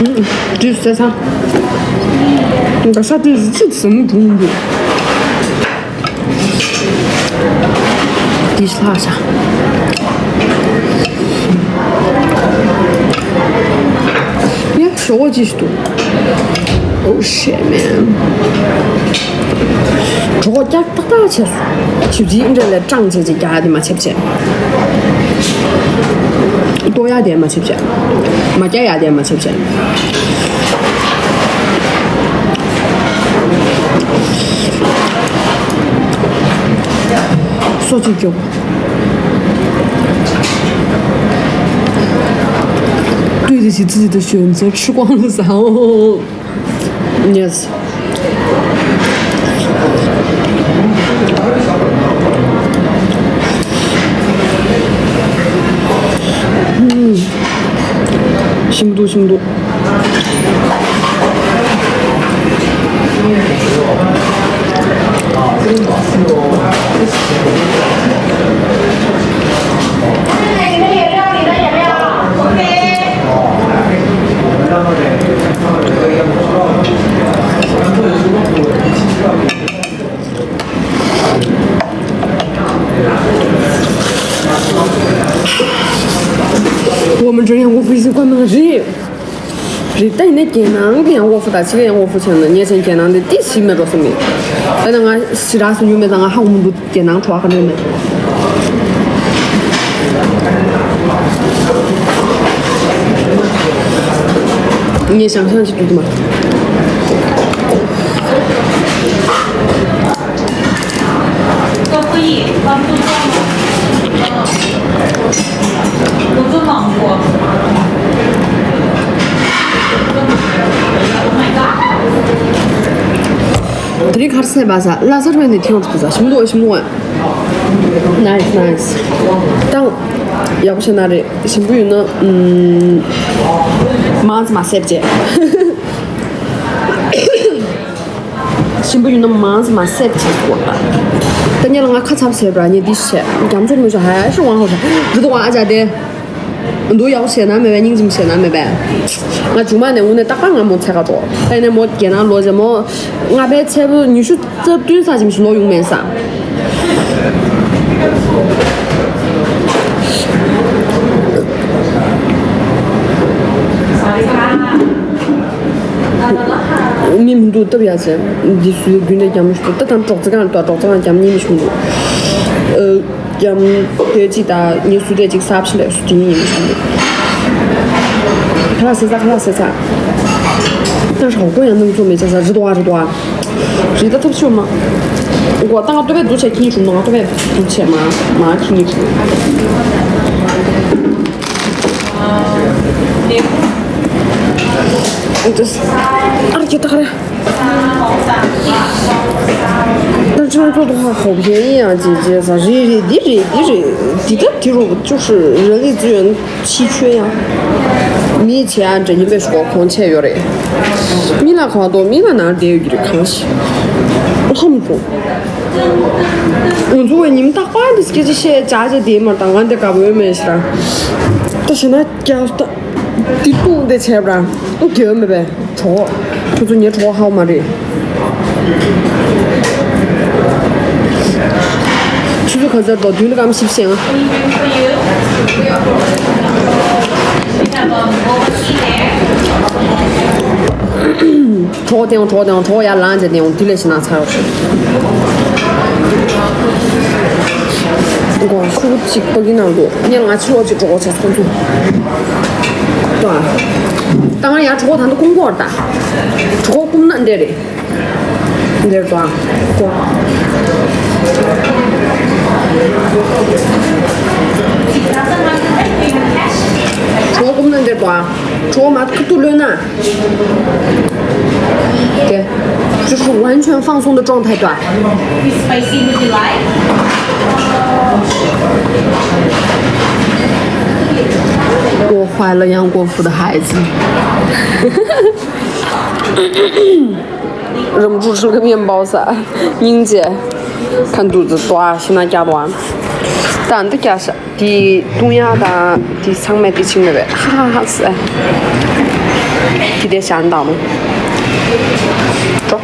ཨུམ། དུས་ཟེར་ས། འགའ་ཤ་དུས་ཚིག་ཟིན་འགྲོ་འདུག་འདི་ལྷག་བྱ། ཡ། ཞོག་ཅིག་ཏུ། Oh shit, man. གྲོད་ཁོག་བཀྱག་ཏག་ཏག་བྱས་སོང་། ཆིབས་ཅིག་འདྲ་ལས་སྐྲངས་བྱས་ཅིག་རྒྱག་ཡ་དེ་མ་ཆེབ་བྱས། ལྟོ་ཡ་དེ་མ་ཆེབ་བྱས། མ་རྒྱག་ཡ་དེ་མ་ཆེབ་བྱས། སོ་ཅིག་རྒྱོབ།对得起自己的选择，吃光了啥哦。Yes. ཞིམ་འདུག་ཞིམ་འདུག་ཝོ་མན་ཀྲུང་ཡང་ཝོ་ཧྥུ་ཡི་སི་ཀོན་མ་རེད། རེད་ད། ཡིན་ནའི་རྒྱལ་ནང་གི་ཡང་ཝོ་ཧྥུ་དང་ཕྱི་རྒྱལ་ཡང་ཝོ་ཧྥུ་བྱས་ན་ངས་ཅན་རྒྱལ་ནང་དེ་ཏི་ཞིག་མེད་འགྲོ་སོང་ངས། ད་ནི་ང་ཞི་རགས་སུ་ཉུལ་མེད་ཙང་ང་ཧ་གོ་མི་འདུག་རྒྱལ་ནང་གྲོགས་ག་འདྲ་མེད། ངས་ཞང་ཞང་ཅིག་འདུག་མ། དེ་རིང་གར་སེ་བ་ས་ལ་སར་བས་ནས་ཐེངས་འགྲོ་ས་ཞིམ་འདུག་ཞིམ་འདུག Nice, nice. ཏང་། ཡག་པོ་བྱས་ན་རེད། ཞིམ་པོ་ཡོད་ན། ཨུམ། མང་ཙམ་མ་བསད་བྱས། ཞིམ་པོ་ཡོད་ན་མང་ཙམ་མ་བསད་བྱས་སོ། ད་ཉེ་ལ་ང་ཁ་ཚབ་བྱས་པ་ཉེ་འདི་བྱས། རྒྱ་མཚོ་མི་ཤོ་ཧ་ཤོ་ཝང་ཧོ་ཤ། རི་དུ་ཝང་ཨ་ཅག་དེ། འདུག་ཡག་པོ་བྱས་ན་མེད་པས། སྙིང་རྗེ་མོ་བྱས་ན་མེད་པས། ང་མཇུག་མ་ནས་དངོས་གནས་རྟག་པར་ང་མོ་ཚད་ཁ་འགྲོ། ད་ཡིན་ནས་མོ་རྒན་ན་ལོ་རྗེས་མོ། ང་པའི་ཚད་པོ་ཉི་ཤུ་རྩ་བདུན་ས་ཅིམ་ཞིག་ལོ་ཡོང་མེད་ས། མི་མི་འདུག་སྟབས་ཡག་ཟེར། འདི་སུའི་རྒྱུན་ལས་རྒྱ་མོ་ཞིག་འདུག་ད་དང་གྲོགས་ཚེ་གང་ལྟོས། གྲོགས་ཚེ་གང་རྒྱ་མོ་གཉིས་མི་ཞིག་འདུག་ཨ། རྒྱ་མོ་དེ་གཅིག་དང་ངའི་སུ་དེ་གཅིག་གསར་ཞིག་ལས་སུ་དེ་གཉིས་ཡིན་མི་ཞིག་འདུག་ཁ་ལག་ཟས་ཚ། ཁ་ལག་ཟས་ཚ། ད་ཧྲའོ་ཀོ་ཡང་ནང་ཚོ་མེད་ཅག་ས། རི་དོ་ཨ། རི་དོ་ཨ། རི་ད་ཐབས་ཤོར་མ། འགོ་ད་ང་ལྟོ་བས་འདུག་བྱས་ཁྱི་ཉིད་བྱུང་འདུག་ང་ལྟོ་བས་འདུག་བྱས་མ། མ་ཁྱི་ཉིད་བྱུང་། ཨ་ར་ཁྱི་ད་ཁ་རེ། ད་ཅང་ཙོ་ཏོ་ཧ་ཧོ་བྱས་ཡིན་ཡང་ཅི་བྱས་ས། རེད་རེད། འདི་རེད། འདི་རེད། འདི་ད་འདི་རུ་བཅུ་ཧྲི་ར་ལི་ཙུ་ཡོན་ཕྱི་ཆོས་ཡང་། མི་བྱས་ཨ་འདྲ་ཡིན་པའི་ཤོག་ཁོང་ཆད་ཡོད་རེད། མི་ལ་གང་དོ་མི་ལ་ནར་བསྡད་ཡོད་ཀྱི་རེད། གང་ཞིག་ལྷམ་དུ། ང་ཚོ་བའི་ཉིན་རྟག་པར་འདི་སྐད་ཆ་བཤད་བྱ་བྱ་དེ་མར་དང་ང་འདི་དགའ་བོ་མེད་ཤི་ར། ད་བྱས་ན་རྒྱ་ད་འདི་ཏུ་འདི་བྱས་པ་ར་ཏུ་དགེ་བ་མེད་པས། གྲོགས། ཁོ་ཚོ་ངའི་གྲོགས་ཧ་མ་རེད། ཆུ་ཚོད་ག་ཚོད་འགྲོ། བདུན་ལ་སྐར་མ་བཞི་བཅུ་ཞེ་ལྔ། གྲོགས་དེ་ཡང་གྲོགས་དེ་ཡང་གྲོགས་ཡར་ལངས་བྱས་དེ་ཡང་དེ་ལས་ཤི་ན་ཚར་རོ། གོང་ཁུག་ཅིག་པ་གི་ནང་དུ་ཉེ་ང་ཕྱི་ལོགས་ཅིག་གྲོགས་ཆ་ཚོགས་ཚུགས། ད་ང་ཡར་གྲོགས་ད་ནི་ཀུང་གོར་ད། གྲོགས་ཀུམ་ན་འདྲེ་རེད། འདིར་དང་། གྲོགས་ཀུམ་ན་འདིར་དང་། གྲོགས་མ་ཁུ་ཏུ་ལོན་ན། 对，就是完全放松的状态，对吧？ 我怀了杨国福的孩子。 རིམ་གྲོ་ཧྲུལ་གི་མཉམ་པོ་ཟ། སྙིང་རྗེ། ཁ་འདུག་ཙི་ཏོ་ཨ་ཤི་ན་རྒྱ་བ། ད་འདི་རྒྱ་ཤ། དེ་བཏུང་ཡ་དང་དེ་ཚང་མས་དེ་ཆིང་མེད་པས། ཧ་ཧ་ཧ་ཟ། དེ་དེ་ཤ་འདང་མོ། འགྲོ།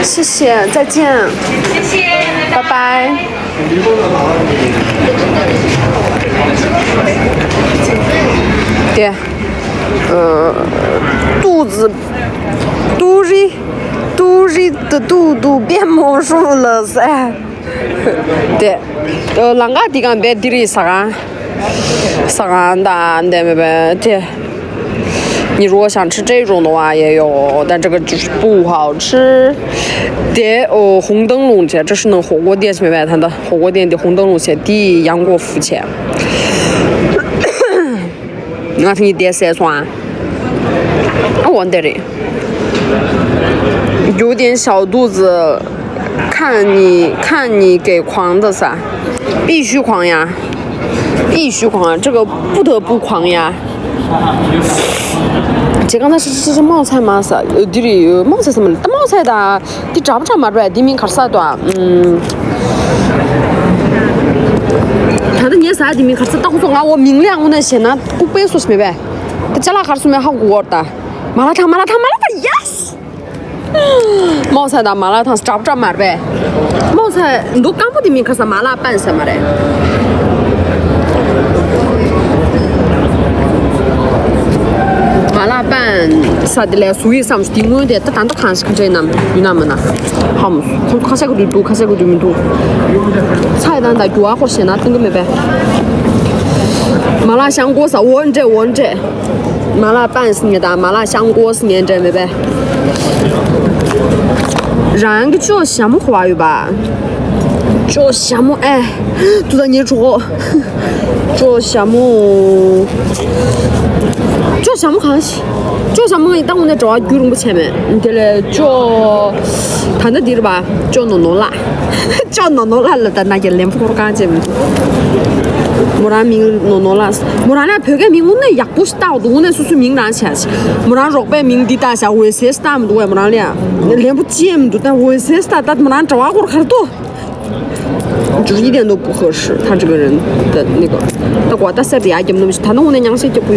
谢谢，再见。 谢谢，拜拜。 拜拜。 对。 呃，肚子，肚子，肚子的肚肚变魔术了噻。对，呃，ལང་ཀ་འདི་གང་བས་འདི་རེད་ཟ་ག་ཟ་ག་ད་འདི་མེད་པས་དེ། 你如果想吃这种的话也有，但这个就是不好吃。对，哦，红灯笼去，这是那火锅店去没买它的火锅店的红灯笼去，第一杨国福去。 ང་ཐེངས་འདས་སད་སོང་ཨ། ཨ་འོ་འདི་རེད། 有点小肚子，看你看你给狂的撒，必须狂呀，必须狂啊，这个不得不狂呀。这刚才是是是冒菜吗？撒，呃，对对，冒菜什么？冒菜的。 འདི་འདྲ་པོ་འདྲ་མ་རེད། འདི་མིང་ག་རེ་ཟེར་དོ། ཨམ། ད་ལྟ་ངས་ཟ་འདི་མིང་ག་རེ་ཟེར། ད་ཁོ་ཚོ་ང་འོ་མིང་ལས་དངོས་གནས་བཤད་ན་ལྐུགས་པའི་སོ་ཞིག་མེད་པས། ད་ཅ་ལག་ག་རེ་ཟེར་མེད་ཧ་གོ་གོ་ད། མ་ལ་ཐང་མ་ལ་ཐང་མ་ལ་ཐང་། ཡེ་སི། མོག་ཚལ་དང་མ་ལ་ཐང་འདྲ་པོ་འདྲ་མ་རེད་པས། མོག་ཚལ་འདུག་སྐམ་པོ་འདི་མིང་ག་རེ་ཟེར། མ་ལ་པན་ཟེར་མ་རེད། མ་ལ་པན་ས་དེ་ལས་སུ་ཡི་བསམ་སྟེ་སྔོན་དེ་ད་ད་ལྟ་གང་ཞིག་ག་འདྲ་ཡིན་ནམ་ཡིན་ནམ་མིན་ན། ཧམ། ཁོ་ཁ་ཤས་ཀྱི་དུས་འདུག་ཁ་ཤས་ཀྱི་དུས་མི་འདུག་ཚ་ཡི་དང་ད་རྒྱུ་བ་ཁོ་ཞེ་ན་སྟོན་གི་མེད་པས། མ་ལ་ཤང་ཀོ་ས་འོ་འདྲེ་འོ་འདྲེ། མ་ལ་པན་ཟེར་ངེས་དང་མ་ལ་ཤང་ཀོ་ཟེར་ངེས་འདྲེ་མེད་པས། རང་གི་ཅོ་ཞྭ་མོ་གོ་བ་ཡོད་པ། ཅོ་ཞྭ་མོ་ཨེ། དུ་ད་ཉེ་གྲོགས། ཅོ་ཞྭ་མོ། ཅོ་ཞྭ་མོ་གང་ཞིག་ཅོ་ཟ་མ་ཡིན་ད་དངོས་གནས་བྲོ་བ་རྒྱུན་རིང་པོ་བྱས་མེད། དེ་ལས་ཅོ་ད་ལྟ་འདིར་བ་ཅོ་ནོ་ནོ་ལ། ཅོ་ནོ་ནོ་ལ་ལ་ད་ན་གྱི་ལན་ཕོར་གང་བྱས་མི་འདུག་མོ་རང་མིང་ནོ་ནོ་ལ། མོ་རང་ལ་བོད་སྐད་མིང་དངོས་གནས་ཡག་པོ་ཞིག་བཏགས་འདུག་དངོས་གནས་སོ་སོའི་མིང་རང་བྱས། མོ་རང་རོགས་པའི་མིང་འདི་བཏགས་བཞག་འོད་ཟེར་ཞིག་བཏགས་མི་འདུག་བས་མོ་རང་ལ་ཡ། ལན་པོ་ཅི་ཡང་མི་འདུག་ད་འོད་ཟེར་ཞིག་བཏགས་ད་མོ་རང་གྲྭ་བ་སྐོར་ག་རེ་འདུག 就是一点都不合适，他这个人的那个，他给我大赛比亚节目东西，他弄的娘些就不，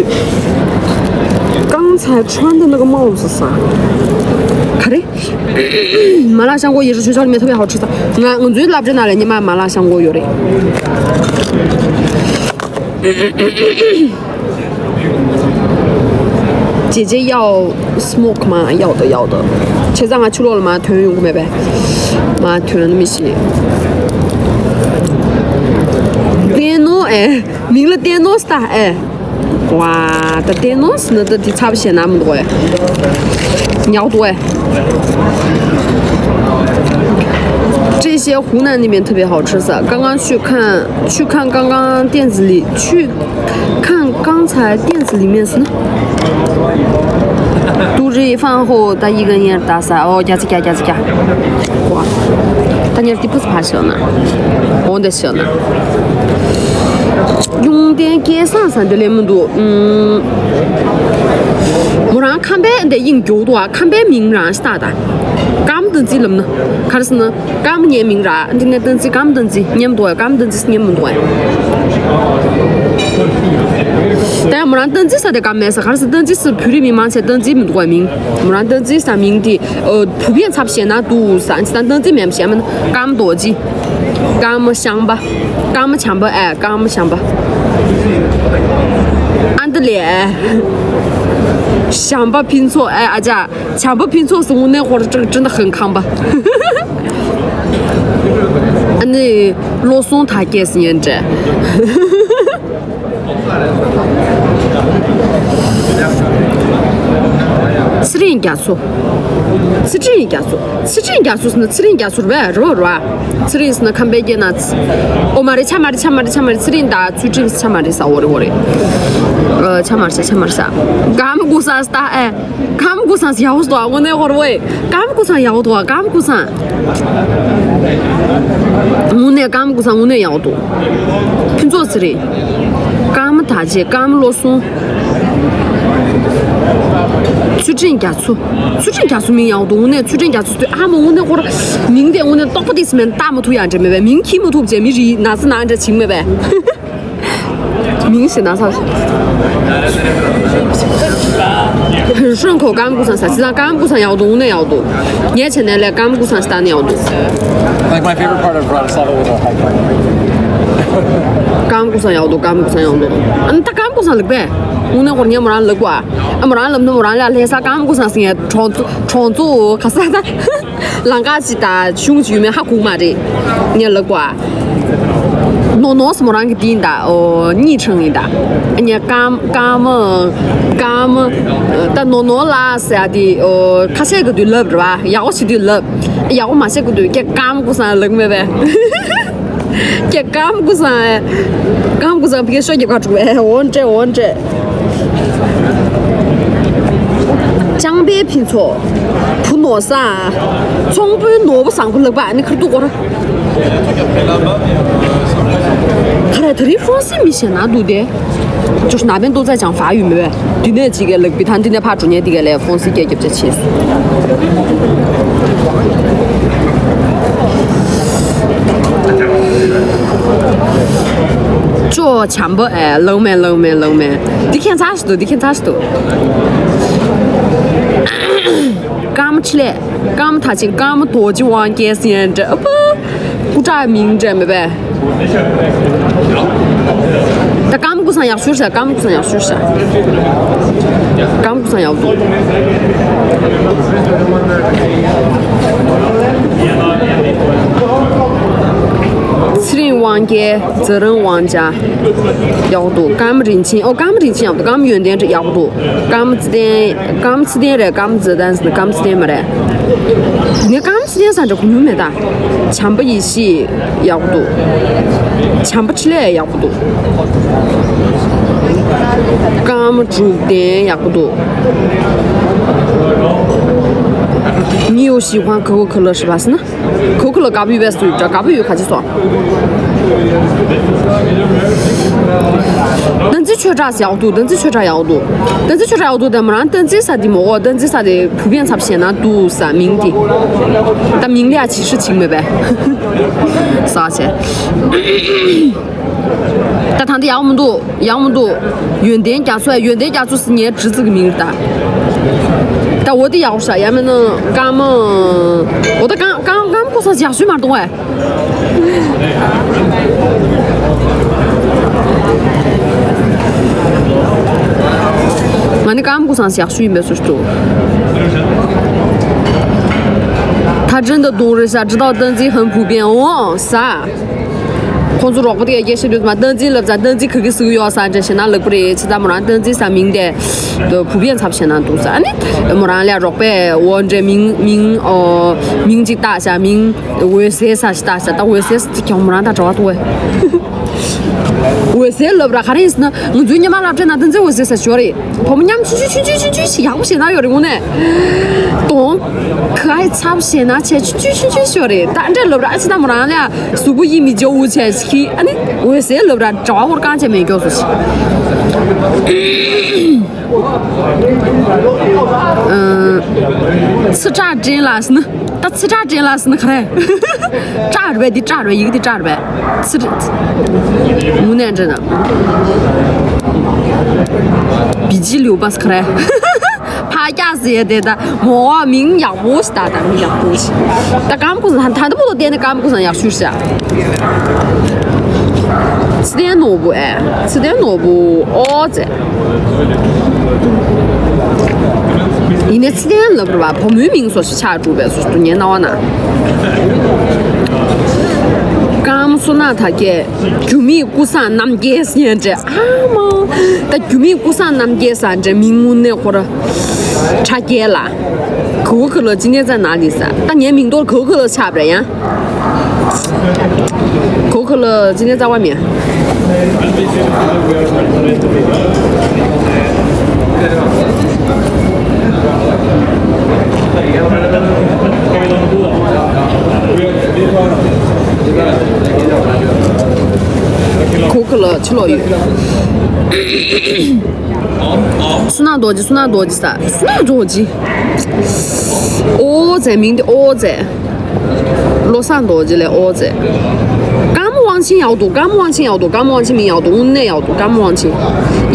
刚才穿的那个帽子啥，卡嘞，麻辣香锅也是学校里面特别好吃的，俺俺最拉不着拿来，你买麻辣香锅有嘞。姐姐要 smoke 吗？要的，要的。现在俺去落了吗？团员用过没呗？妈，团员都没戏。电脑哎，名了电脑是打哎。哇，这电脑是那这第差不些那么多哎，尿多哎。这些湖南那边特别好吃噻，刚刚去看去看刚刚店子里去 看刚才店子里面是呢。都是饭后他一个人打伞哦，加起加加起加。哇，他家的不是爬山呢，我的山呢。用点给上山的那么多，嗯。我让看呗，得应九多啊，看呗名人是大的，干么的这了呢，看是呢。 སྐར་མ་ངའི་མིང་ར། འདི་ནས་སྟོན་རྩིས་སྐར་མ་སྟོན་རྩིས་སྙན་མོ་འདུག་གས། སྐར་མ་སྟོན་རྩིས་སྙན་མོ་འདུག་གས། ད་ཡང་མོ་རང་སྟོན་རྩིས་ས་དེ་སྐར་མ་མེད་ས། ག་རེ་ཟེར་སྟོན་རྩིས་སུ་བོད་རིགས་མི་མང་ཆེ་སྟོན་རྩིས་མི་འདུག་གས་མིང་། མོ་རང་སྟོན་རྩིས་ས་མིང་དེ་ཨོ་བུ་བན་ཚབ་ཞེ་ན་འདུག་ས། འདི་ད་སྟོན་རྩིས་མེད་ཞེ་མ་ན་སྐར་མ་རྡོ་རྗེ། སྐར་མ་ཤམ་པ། སྐར་མ་བྱམས་པ་ཨེ་སྐར་མ་བྱམས་པ། ཨ་འདི་ལས་ཨེ། བྱམས་པ་ཕུན་ཚོགས་ཨེ་ཨ་ཅག 强迫拼错是我那会儿真真的很康吧。ཨ་ནི་བློ་སོང་ཐག་སྐྱེས་ཟིན་ཡན་འདྲ། ཚེ་རིང་རྒྱ་མཚོ། ཚེ་རིང་རྒྱ་མཚོ། ཚེ་རིང་རྒྱ་མཚོ་ཟེར་ན་ཚེ་རིང་རྒྱ་མཚོ་རེད་པས། རེད་པ། རེད་པ། ཚེ་རིང་ཟེར་ན་ཁམས་པའི་སྐད་ན་ཚ། ཨོ་མ་རེད། ཆ་མ་རེད། ཆ་མ་རེད། ཆ་མ་རེད། ཚེ་རིང་དང་ཚུལ་ཁྲིམས་ཆ་མ་རེད་ས། འོ་རེད། འོ་རེད། ཨ། ཆ་མ་རེད་ས། ཆ་མ་རེད་ས། སྐར་མ་ཀུ་ས་སྟ་ཨེ། སྐར་མ་ཀུ་སང་ཡག་པོ་འདུག་དངོས་གནས་ཧོར་བོའི། སྐར་མ་ཀུ་སང་ཡག་པོ་འདུག་སྐར་མ་ཀུ་སང་། དངོས་གནས་སྐར་མ་ཀུ་སང་དངོས་གནས་ཡག་པོ་འདུག་ཕུན་ཚོགས་ཚེ་རིང་། སྐར་མ་དར་རྒྱས། སྐར་མ་བློ་སྲུང་། ཚུལ་ཁྲིམས་རྒྱ་མཚོ། ཚུལ་ཁྲིམས་རྒྱ་མཚོ་མིང་ཡག་པོ་འདུག་དངོས་གནས་ཚུལ་ཁྲིམས་རྒྱ་མཚོ་ཟེར་དུས་ཨ་མ་དངོས་གནས་ཧོར། མིང་དེ་དངོས་གནས་རྟོགས་པ་དེ་སི་མེན་བཏགས་མ་ཐུབ་ཡག་འདྲ་མེད་པས། མིང་འཁྱེར་མ་ཐུབ་བྱས་མི་རིགས་ན་ཚ་ན་འདྲ་བྱིང་མེད་པས། མིང་ཞིག་ན་ཚ། ཧྲུན་ཁོ་སྐར་མ་ཀུ་སང་ས། ཅི་ཙང་སྐར་མ་ཀུ་སང་ཡག་འདུག་དངོས་གནས་ཡག་འདུག་ངའི་ཆེ་ནས་ལས་སྐར་མ་ཀུ་སང་ཞིག་ལྟ་ནས་ཡག་འདུག Like my favorite part of Bratislava was the hike. སྐར་མ་ཀུ་སང་ཡག་འདུག་སྐར་མ་ཀུ་སང་ཡག་འདུག་ཨ་ནི་ད་སྐར་མ་ཀུ་སང་ལེགས་པས། དངོས་གནས་ཧོར་ངས་མོ་རང་ལེགས་པ། ཨ་མོ་རང་ལབ་ན་མོ་རང་ལ་ལྷ་ས་སྐར་མ་ཀུ་སང་ཟེར་ངས་གྲོང་ཚོ་གྲོང་ཚོ་ག་ས་ད། ལང་ཀ་ཅིག་དང་གཞུང་ཅིག་ཡོད་མེད་ཧ་གོ་མ་རེད། ངས་ལབ་གོ་ཨ། ནོ་ནོ་སི་མོ་རང་གི་དེ་ཡིན་ད། ཨོ་གཉིས་ཆང་ཡིན་ད། ངས་སྐར་མ་སྐར་མ་སྐར་མ། ད་ནོ་ནོ་ལ་ཟེར་ཡ་དེ་ཨོ་ཁ་ཤས་ཀྱི་དུས་ལབ་རེད་པ། ཡག་པོ་བྱེད་དུས་ལབ། ཡག་པོ་མ་བྱེད་ཀྱི་དུས་ཀྱེ་སྐར་མ་ཀུ་སང་ལབ་མེད་པས། ཀྱེ་སྐར་མ་ཀུ་སང་། སྐར་མ་ཀུ་སང་ཕི་ཤོ་རྒྱབ་ཁ་དྲུག་པས། འོ་འདྲས་འོ་འདྲས། ཅང་པའི་ཕུན་ཚོགས། བུ་ནོར་བཟང་། ཚོང་དཔོན་ནོར་བུ་བཟང་པོ་ལགས་པ་ཨ་ནི་ཁར་འདུག་གོ་ར། ཁ་ར་ད་རིང་ཧྥོན་སི་མི་ཤེས་ན་འདུག་སྟེ། 就是那边都在讲法语没？དེ་ནས་ཅིག་གི་ལག་པི་ཐང་དེ་ནས་ཕར་འགྲོ་ཉེ་དེ་ག་ལས་ཧྥོན་སི་སྐད་རྒྱབ་བྱ་ཆེ་སུ། ཅོ་བྱམས་པོ་ཨེ་ལང་མེ་ལང་མེ་ལང་མེ། འདི་ཁྱེད་ཚ་ཞིག་འདུག་འདི་ཁྱེད་ཚ་ཞིག་འདུག་སྐར་མ་ཆི་ལེ། སྐར་མ་ཐ་ཆིང་སྐར་མ་རྡོ་རྗེ་དབང་རྒྱལ་ཟེར་ཡན་འདྲ་ཨ་ཕ། སྐུ་དྲག་མིང་འདྲ་མེད་པས། ད་སྐར་མ་ཀུ་སང་ཡག་ཤོས་ཤ། སྐར་མ་ཀུ་སང་ཡག་ཤོས་ཤ། སྐར་མ་ཀུ་སང་ཡག་འདུག་ཚེ་རིང་དབང་རྒྱལ། ཛ་རང་དབང་ཅ། ཡག་པོ་འདུག་སྐར་མ་རིན་ཆེན། ཨོ་སྐར་མ་རིན་ཆེན་ཡག་པོ་འདུག་སྐར་མ་ཡོན་ཏན་ཡག་པོ་འདུག་སྐར་མ་ཚེ་བརྟན། སྐར་མ་ཚེ་བརྟན་རེད། སྐར་མ་ཛ་དན་ཟེར་ན་སྐར་མ་ཚེ་བརྟན་མ་རེད། ངས་སྐར་མ་ཚེ་བརྟན་ཟེར་འདྲ་གོ་མྱོང་མེད་ད། བྱམས་པ་ཡེ་ཤེས་ཡག་པོ་འདུག་བྱམས་པ་འཕྲིན་ལས་ཡག་པོ་འདུག་སྐར་མ་དྲུག་ལྡན་ཡག་པོ་འདུག 你有喜欢可口可乐是吧？是呢。 可口可乐 དགའ་པོ་ཡོད་པས་སུ་འདྲ་དགའ་པོ་ཡོད་ག་ཅི་སོ། སྟན་རྩིས་ཆོས་གྲགས་ཡག་འདུག་སྟན་རྩིས་ཆོས་གྲགས་ཡག་འདུག་སྟན་རྩིས་ཆོས་གྲགས་ཡག་འདུག་དེ་མོ་རང་སྟན་རྩིས་ས་དེ་མོ་འོ་སྟན་རྩིས་ས་དེ་བུ་བན་ཚབ་ཞེ་ན་འདུག་ས་མིང་དེ། ད་མིང་ལ་ཡ་ཇི་ཧྲི་ཆིག་མེད་པས། ས་ཆེ། ད་ཐང་དེ་ཡག་མི་འདུག་ཡག་མི་འདུག་ཡོན་ཏན་རྒྱ་མཚོ་ཡོན་ཏན་རྒྱ་མཚོ་ཟེར་ངའི་ཇི་ཙི་གི་མིང་རེད་ད། ད་འོ་དེ་ཡག་པོ་ཤག་ཡ་མེད་ན་སྐར་མ། འོ་ད་སྐར་སྐར་སྐར་མ་ཀོ་ས་ཡག་ཤོས་མ་གཏོང་བས། ང་ནི་སྐར་མ་ཀོ་ས་ཡག་ཤོས་ཡིན་པའི་སུ་ཞིག་འདུག他真的懂人家知道登记很普遍哦，啥？ ཁོང་ཚོ་རོགས་པ་དེ་ག་སྐད་བཤད་དུས་མ་སྟངས་འཛིན་ལབ་ཙང་སྟངས་འཛིན་ག་གི་ཟིག་ཡོད་ས་འདྲ་ཞེ་ན་ལག་པ་རེད་ཅི་ད་མོ་རང་སྟངས་འཛིན་ས་མིང་དེ་བུ་བན་ཚབ་ཞེ་ན་འདུག་ས་ཨ་ནི་མོ་རང་ལ་རོགས་པས་འོ་འདྲ་མིང་མིང་ཨོ་མིང་གཅིག་བཏགས་ཤག་མིང་འོད་ཟེར་ས་ཞིག་བཏགས་ཤག་ད་འོད་ཟེར་ས་ཅིག་ཀྱང་མོ་རང་དང་འདྲ་བ་འདུག་བས། འོད་ཟེར་ལབ་ར་ག་རེ་ཡིན་ཟེར་ན་ང་ཚོའི་ཉི་མ་སློབ་གྲྭའི་ནང་སྟངས་འཛིན་འོད་ཟེར་ས་ཞོ་རེད། བུ་མོ་མཉམ་ཆུང་ཆུང་ཆུང་ཆུང་ཆུང་ཆུང་ཞིག་ཡག་པོ་བྱས་ན་ཡོད་རེད་དངོས་གནས། གདོང་ཁ་ཡི་ཚབ་བྱས་ན་ཆེ་ཆུང་ཆུང་ཆུང་ཆུང་ཞིག་ཡོད་རེད་ད་འདྲ་ལབ་ར་ཨ་ཅི་ད་མོ་རང་ལ་གཟུགས་པོ་ཡིད་མི་འཇོག་འུ་ཆེ་ཞིག་གིས་ཨ་ནི་འོད་ཟེར་ལབ་ར་གྲྭ་བ་ཧོར་རྐང་ཆེ་མེད་མགྱོགས་སུ་ཞིག་ཚི་ཁྲག་དྲན་ལ་ཟིན། ད་ཚི་ཁྲག་དྲན་ལ་ཟིན་ག་རེ། ཁྲག་རེད་པས་འདི་ཁྲག་རེད་པས་ཡི་གེ་འདི་ཁྲག་རེད་པས། ཚི་ཁྲག་དངོས་གནས་འདྲ་ན། བི་ཇི་ལིའུ་པ་ཟེར་ག་རེ། ཕ་རྒྱག་ཟེར་ཡ་དེ་ད་མོ་མིང་ཡག་པོ་ཞིག་ད་ད་མིང་ཡག་པོ་ཞིག་ད་སྐར་མ་ཀོ་ས་ད་ད་ད་པོ་ལོ་བསྟན་ནས་སྐར་མ་ཀོ་ས་ཡག་ཤོས་ཤག་ཚི་ལྡན་ནོར་བུ་ཨེ་ཚི་ལྡན་ནོར་བུ་ཨོ་ཙེ། ཡིན་ནའི་ཚི་ལྡན་ལབ་རེད་བ་བུ་མོའི་མིང་སོགས་ཤིག་ཆགས་འགྲོ་བས་སུ་སྟོན་ངའི་སྣང་བ་ན། སྐར་མ་སོ་ན་ད་སྐད་རྒྱུ་མེད་ཀུ་སང་རྣམ་རྒྱལ་ཟེར་འདྲ་ཨ་མ། ད་རྒྱུ་མེད་ཀུ་སང་རྣམ་རྒྱལ་ཟེར་འདྲ་མིང་དངོས་གནས་ཁོ་ར་ཁྲ་རྒྱལ་ལ། ག་བུ་ག་ལོ་ཅི་ནས་ཙ་ན་ལི་ས་ད་ངའི་མིང་ཐོག་ག་བུ་ག་ལོ་ཆགས་པ་རེད་ཡང་། ག་བུ་ག་ལོ་ཅི་ནས་ཙ་བ་མེད། ག་བུ་ག་ལོ་ཕྱི་ལོགས་ཡོད། བསོད་ནམས་རྡོ་རྗེ་བསོད་ནམས་རྡོ་རྗེ་ས་བསོད་ནམས་རྡོ་རྗེ། ཨོ་ཙེ་མིང་དེ་ཨོ་ཙེ། བློ་བཟང་རྡོ་རྗེ་ལས་ཨོ་ཙེ། སྐར་མ་དབང་ཆེན་ཡག་འདུག་སྐར་མ་དབང་ཆེན་ཡག་འདུག་སྐར་མ་དབང་ཆེན་མིང་ཡག་འདུག་དངོས་གནས་ཡག་འདུག་སྐར་མ་དབང་ཆེན།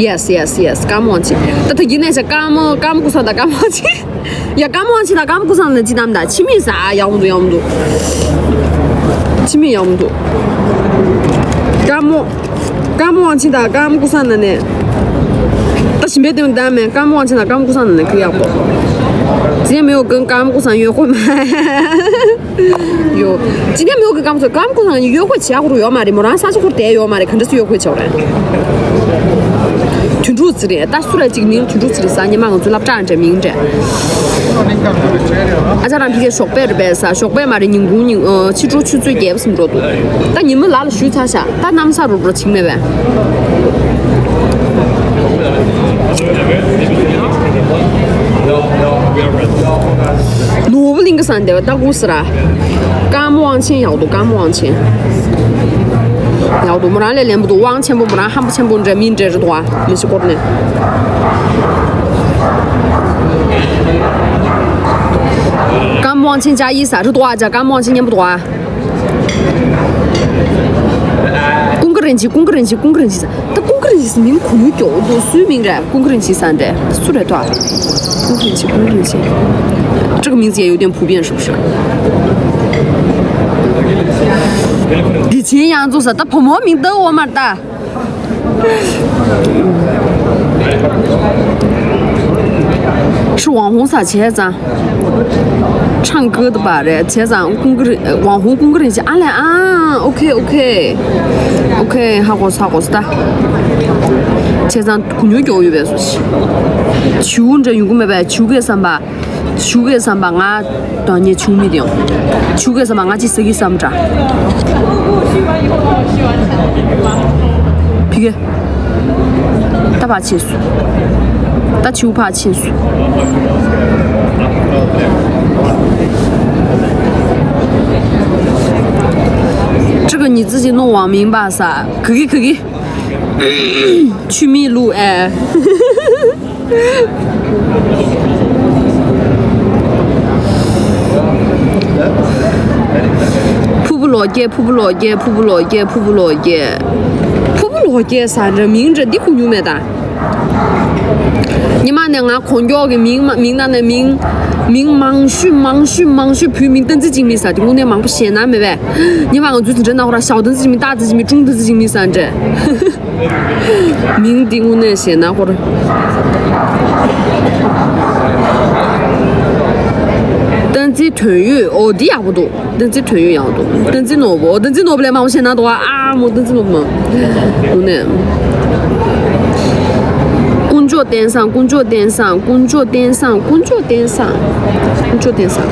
Yes, yes, yes. སྐར་མ་དབང་ཆེན། ད་ད་གིན་ནས་བྱས་སྐར་མ་སྐར་མ་ཀུ་སང་དང་སྐར་མ་དབང་ཆེན། ཡ་སྐར་མ་དབང་ཆེན་དང་སྐར་མ་ཀུ་སང་ལ་ཅི་གནང་དང་ཕྱི་མིག་ཟ་ཡག་མི་འདུག་ཡག་མི་འདུག་ཕྱི་མིག་ཡག་མི་འདུག་སྐར་མ། སྐར་མ་དབང་ཆེན་དང་སྐར་མ་ཀུ་སང་ན་ནས། ད་ཞིམ་པའི་དོན་དམ་མེད་སྐར་མ་དབང་ཆེན་དང་སྐར་མ་ཀུ་སང་ན་ནས་ཁི་ཡག་པོ། ཅི་ནས་མེའོ་ཀུན་སྐར་མ་ཀུ་སང་ཡོད་ཁོ་མ། ཡོ། ཅི་ནས་མེའོ་ཀུན་སྐར་མ་ཀུ་སང་ཡོད་ཁོ་བྱ་ཁོ་རུ་ཡོད་མ་རེད་མོ་རང་ས་ཆ་ཁོར་དེ་ཡོད་མ་རེད་ག་འདྲ་སུ་ཡོད་ཁོ་བྱ་རེད། དུད་འགྲོ་ཚི་རེད་ད་སུ་ར་ཅིག་མིང་དུད་འགྲོ་ཚི་རེད་ས་ཉི་མ་ང་ཚོ་སློབ་གྲྭ་འདྲ་མིང་འདྲ། ཨ་ཅག་རང་ཕི་ཁའི་ཞོགས་པ་རེད་པས་ས་ཞོགས་པ་མ་རེད་ཉིན་གུང་ཉིན་ཨ་ཕྱི་དྲོ་ཆུ་ཚོད་བརྒྱད་པ་ཙམ་འགྲོ་འདུག་ད་ཉི་མ་ལ་ལ་ཞུས་ཚར་ཤག་ད་གནམ་ས་རུབ་རུ་ཆིག་མེད་པས། ནོར་བུ་གླིང་གི་ས་འདེབས་ད་གུ་སི་ར། སྐར་མ་དབང་ཆེན་ཡག་འདུག་སྐར་མ་དབང་ཆེན། ཡག་འདུག་མོ་རང་ལས་ལན་པོ་འདུག་དབང་ཆེན་པོ་མོ་རང་ཧམ་པ་ཆེན་པོ་འདྲ་མིན་འདྲ་རེད་འདུག་ཨ་མི་ཤི་སྐོར་ནས། སྐར་མ་དབང་ཆེན་ཅག་ཡིན་ས་རེད་འདུག་ཨ་ཅག་སྐར་མ་དབང་ཆེན་མཉམ་པོ་འདུག་ཨ། ཀུན་དགའ་རིན་ཆེན་ཀུན་དགའ་རིན་ཆེན་ཀུན་དགའ་རིན་ཆེན་ཟེར། ད་ཀུན་དགའ་རིན་ཆེན་ཟེར་མིང་གོ་མྱོང་མགྱོགས་འདུག་སུའི་མིང་རེད་ཀུན་དགའ་རིན་ཆེན་ཟེར་འདྲ་སུ་རེད་དོ། ཀུན་དགའ་རིན་ཆེན་ཀུན་དགའ་རིན་ཆེན། ཁྲི་གི་མིང་ཚེ་ཡོད་དོན་བུ་བན་ཧྲུག་ཧྲུག་དེ་ཆེན་ཡང་རྫོགས་ས་ད་བུ་མོ་མིང་ད་འོ་མར་ད། 是网红啥？ བྱས་ཙང་唱歌的吧རེད། བྱས་ཙང་ཀུན་དགའ་རིན་网红ཀུན་དགའ་རིན་ཆེན་ཨ་ལས་ཨ་ཨོ་ཁེ་ཨོ་ཁེ་ཨོ་ཁེ་ཧ་གོ་ས་ཧ་གོ་ས་ད། བྱས་ཙང་གུ་ཉོ་མགྱོགས་ཡོད་པས་སུ་ཞིག་བྱིའུ་འདྲ་ཡོང་གི་མེད་པས་བྱིའུ་གས་བསམ་པ། བྱིའུ་གས་བསམ་པ་ང་དང་ངའི་ཆུང་མི་དེ་ཡང་བྱིའུ་གས་བསམ་པ་ང་ཅི་ཟ་གི་བསམ་འདྲ། ད་ཕར་ཕྱིན་སོང་། ད་བྱིའུ་ཕར་ཕྱིན་སོང་། 这个你自己弄网名吧 ས། ག་གི་ག་གི། ཆུ་མིག་བླུགས་ཨེ། ཕུར་བུ་ལོ་རྒྱས། ཕུར་བུ་ལོ་རྒྱས། ཕུར་བུ་ལོ་རྒྱས། ཕུར་བུ་ལོ་རྒྱས། ཕུར་བུ་ལོ་རྒྱས་ས་འདྲ་མིང་འདྲ་འདི་གོ་མྱོང་མེད་ད། ཉི་མ་ནས་ང་གོང་མགྱོགས་ཀྱི་མིང་མ་མིང་ནང་ནས་མིང་མིང་མང་ཤོས་མང་ཤོས་མང་ཤོས་བུའི་མིང་བསྟན་འཛིན་འཇིགས་མེད་ས་དེ་དངོས་གནས་མང་པོ་ཞེད་སྣང་མེད་པས། ཉི་མ་ང་ཚོའི་དེ་འདྲ་ན་ཧོ་ར་ཞའོ་བསྟན་འཛིན་འཇིགས་མེད། ཏ་བསྟན་འཛིན་འཇིགས་མེད། ཀྲུང་བསྟན་འཛིན་འཇིགས་མེད་ས་འདྲ། མིང་འདི་དངོས་གནས་ཞེད་སྣང་སྐོར། བསྟན་འཛིན་དོན་ཡོད། ཨོ་འདི་ཡག་པོ་འདུག་བསྟན་འཛིན་དོན་ཡོད་ཡག་འདུག་བསྟན་འཛིན་ནོར་བུ། ཨོ་བསྟན་འཛིན་ནོར་བུ་ལས་མང་པོ་ཞེད་སྣང་འདུག་ཨ་མོ་བསྟན་འཛིན་ནོར་བུ་མ། དངོས་གནས། དཀོན་མཆོག་བསྟན་བཟང་། དཀོན་མཆོག་བསྟན་བཟང་། དཀོན་མཆོག་བསྟན་བཟང་། དཀོན་མཆོག་བསྟན་བཟང་། དཀོན་མཆོག་བསྟན་བཟང་།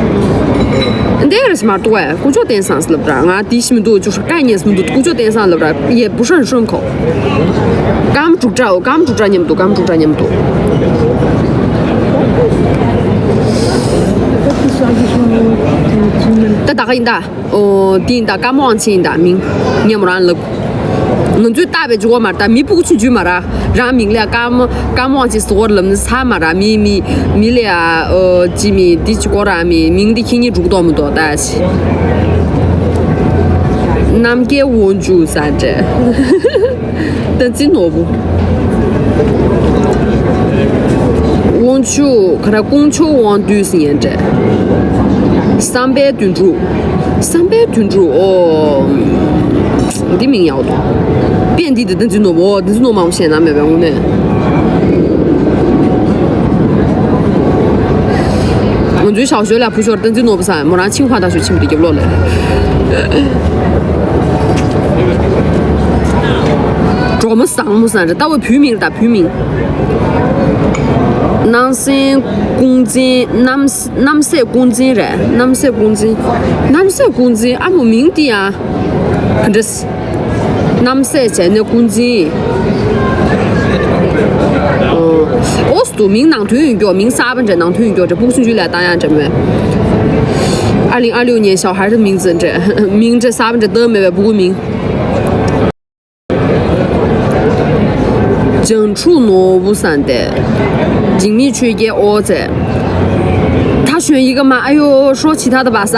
འདི་རེད་མ་གཏོགས་ཨེ། དཀོན་མཆོག་བསྟན་བཟང་ལབ་ར། ང་དེ་ཤི་མི་འདུག་ཅུ་ཧྲ་ཀ་ཉེས་མི་འདུག་དཀོན་མཆོག་བསྟན་བཟང་ལབ་ར། ཡེ་བུ་ཧྲན་ཧྲོན་ཁོ། སྐར་མ་དྲུག་སྒྲ། འོ་སྐར་མ་དྲུག་སྒྲ་མཉམ་འདུག་སྐར་མ་དྲུག་སྒྲ་མཉམ་འདུག་ད་ད་ག་ཡིན་ད། ཨོ་དེ་ཡིན་ད། སྐར་མ་དབང་ཆེན་ཡིན་ད། མིང་ངས་མོ་རང་ལབ། ང་ཚོས་བཏགས་པའི་འཇུག་པ་མ་རེད་ད། མི་སྤུ་གུ་ཆུང་ཆུང་མ་ར། རང་མིང་ལ་སྐར་མ་སྐར་མ་དབང་ཆེན་ཟེར་བ་ལབ་ན་ཚར་མ་ར། མི་མི་མི་ལ་ཡ་ཨོ་ཅི་མི་འདི་ཅི་སྐོར་ར། མི་མིང་འདི་ཁྱེད་གཉིས་འགྲུག་གཏོང་མི་འདུག་ད་ཅི། རྣམ་རྒྱལ་དབང་ཕྱུག་ས་འདྲ། བསྟན་འཛིན་ནོར་བུ། དབང་ཕྱུག་ག་ར། དཀོན་མཆོག་དབང་འདུས་ཟེར་ཡན་འདྲ། བསམ་པའི་དོན་གྲུབ། བསམ་པའི་དོན་གྲུབ། ཨོ། འདི་མིང་ཡག་འདུག་དཔེ་འདི་དེ་བསྟན་འཛིན་ནོར་བུ། ཨོ་བསྟན་འཛིན་ནོར་བུ་མང་པོ་ཞེད་སྣང་མེད་པའི་དངོས་གནས། ང་ཚོའི་ཞའོ་ཞོལ་ལ་བུ་ཤོར་བསྟན་འཛིན་ནོར་བུ་ས་མོ་རང་ཆིང་ཧྭ་ད་ཞོ་ཆིམ་དེ་རྒྱབ་ལོག་ལས། གྲོགས་མོ་བཟང་མོ་ས་རེད། ལྟ་བུ་བུའི་མིང་ད་བུའི་མིང་། སྣང་སྲིད་ཀུན་འཛིན། རྣམ་རྣམ་སྲས་ཀུན་འཛིན་རེད། རྣམ་སྲས་ཀུན་འཛིན། རྣམ་སྲས་ཀུན་འཛིན། ཨ་མོ་མིང་འདི་ཡང་ག་འདྲ། རྣམ་སྲས་བྱས་ནས་ཀུན་འཛིན། ཨོ་སི་དུ་མིང་ནང་དོན་ཡོད་མགྱོགས། མིང་གསར་པ་འདྲ་ནང་དོན་ཡོད་མགྱོགས་འདྲ། སྤུ་གུ་ཆུང་ཆུང་ལ་བཏང་ཡག་འདྲ་མོད། 二零二六年小孩的名字འདྲ། མིང་འདྲ་གསར་པ་འདྲ་བཏགས་མེད་པའི་སྤུ་གུ་མིང་། 讲述 ནོར་བུ་ས་འདྲ། འཇིགས་མེད་ཆོས་རྒྱལ། ཨོ་ཙེ། 他选一个吗？哎呦，说其他的吧 ས།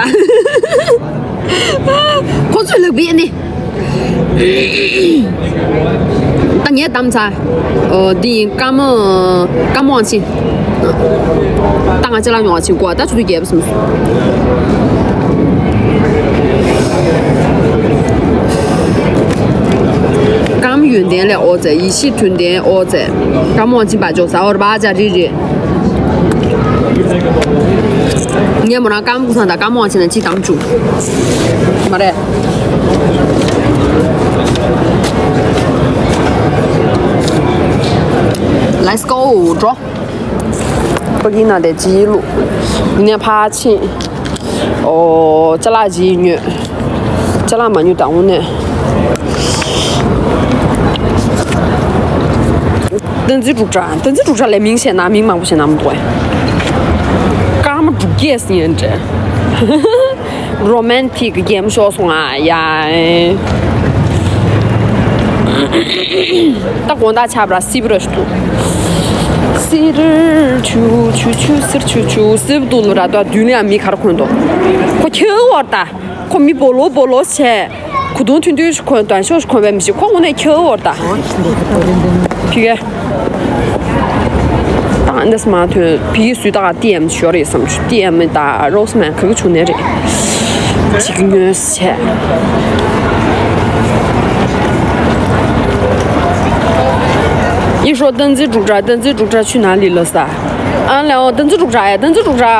ཁོ་ཚོས་ལབ་པས་ནི། ད་ངས་གཏམ་ཚར། ཨོ་འདི་ཡིན། སྐར་མ་སྐར་མ་དབང་ཆེན། ད་ང་ཅ་ལག་ཉོ་བ་ཕྱིན་གོ་ད་ཆུ་ཚོད་བརྒྱད་པ་སོང་། སྐར་མ་ཡོན་ཏན་ལས། ཨོ་ཙེ། ཡེ་ཤེས་དོན་ལྡན། ཨོ་ཙེ། སྐར་མ་དབང་ཆེན་པ་འཇོག་ས། ཨོ་ར་བ་ཅ་རི་རི། ངས་མོ་རང་སྐར་མ་ཀུན་བཟང་དང་སྐར་མ་དབང་ཆེན་ལ་ཅི་བཏང་བཅུག་མ་རེད། Let's go འགྲོ། ཕ་གི་ན་དེ་ཅི་ལུ། ངས་ཕ་ཆེ། ཨོ་ཅ་ལག་ཅི་ཉོས། ཅ་ལག་མ་ཉོས་དང་འོ་ནས། བསྟན་འཛིན་འབྲུག་གྲགས། བསྟན་འཛིན་འབྲུག་གྲགས་ལས་མིང་ཤེས་ན་མིང་མང་པོ་ཤེས་ན་མི་འདུག་སྐར་མ་འབྲུག་རྒྱས་ཟེར་ཡན་འདྲ། རོ་མན་ཐིག་གི་གེམ་ཤོག་སོང་ཨ་ཡ། ད་དགོང་དག་ཆར་པ་ར་སིབ་ར་ཞུ། སིར་ཆུ་ཆུ་ཆུ་སིར་ཆུ་ཆུ་སིབ་དུ་ལུ་ར་ད་དུས་ལ་མི་གར་འཁོན་ཏོ། ཁོ་ཁྱེའུ་བོར་ད། ཁོ་མི་སྦོ་ལོ་སྦོ་ལོ་བྱས། གུ་དུང་ཐུང་ཐུང་ཞིག་འཁོན། དོན་ཤོག་ཞིག་འཁོན་པའི་མི་ཞིག་ཁོ་དངོས་གནས་ཁྱེའུ་བོར་ད། ཕི་གེ། ད་འདི་སྨ་ཐོན་ཕི་གེ་སུས་ད་ཏི་ཨེམ་ཞོར་རེད་བསམ་ཆུ། ཏི་ཨེམ་ད་རོགས་སྨན་ག་གི་ཆུ་ནས་རེད། ཅིག་ཉོས་བྱས། ཡིན་ཤོག་བསྟན་འཛིན་འབྲུག་གྲགས། བསྟན་འཛིན་འབྲུག་གྲགས་ཆུ་ནང་ལི་ལ་ས། ཨ་ལེ་ཨོ་བསྟན་འཛིན་འབྲུག་གྲགས་ཡ། བསྟན་འཛིན་འབྲུག་གྲགས།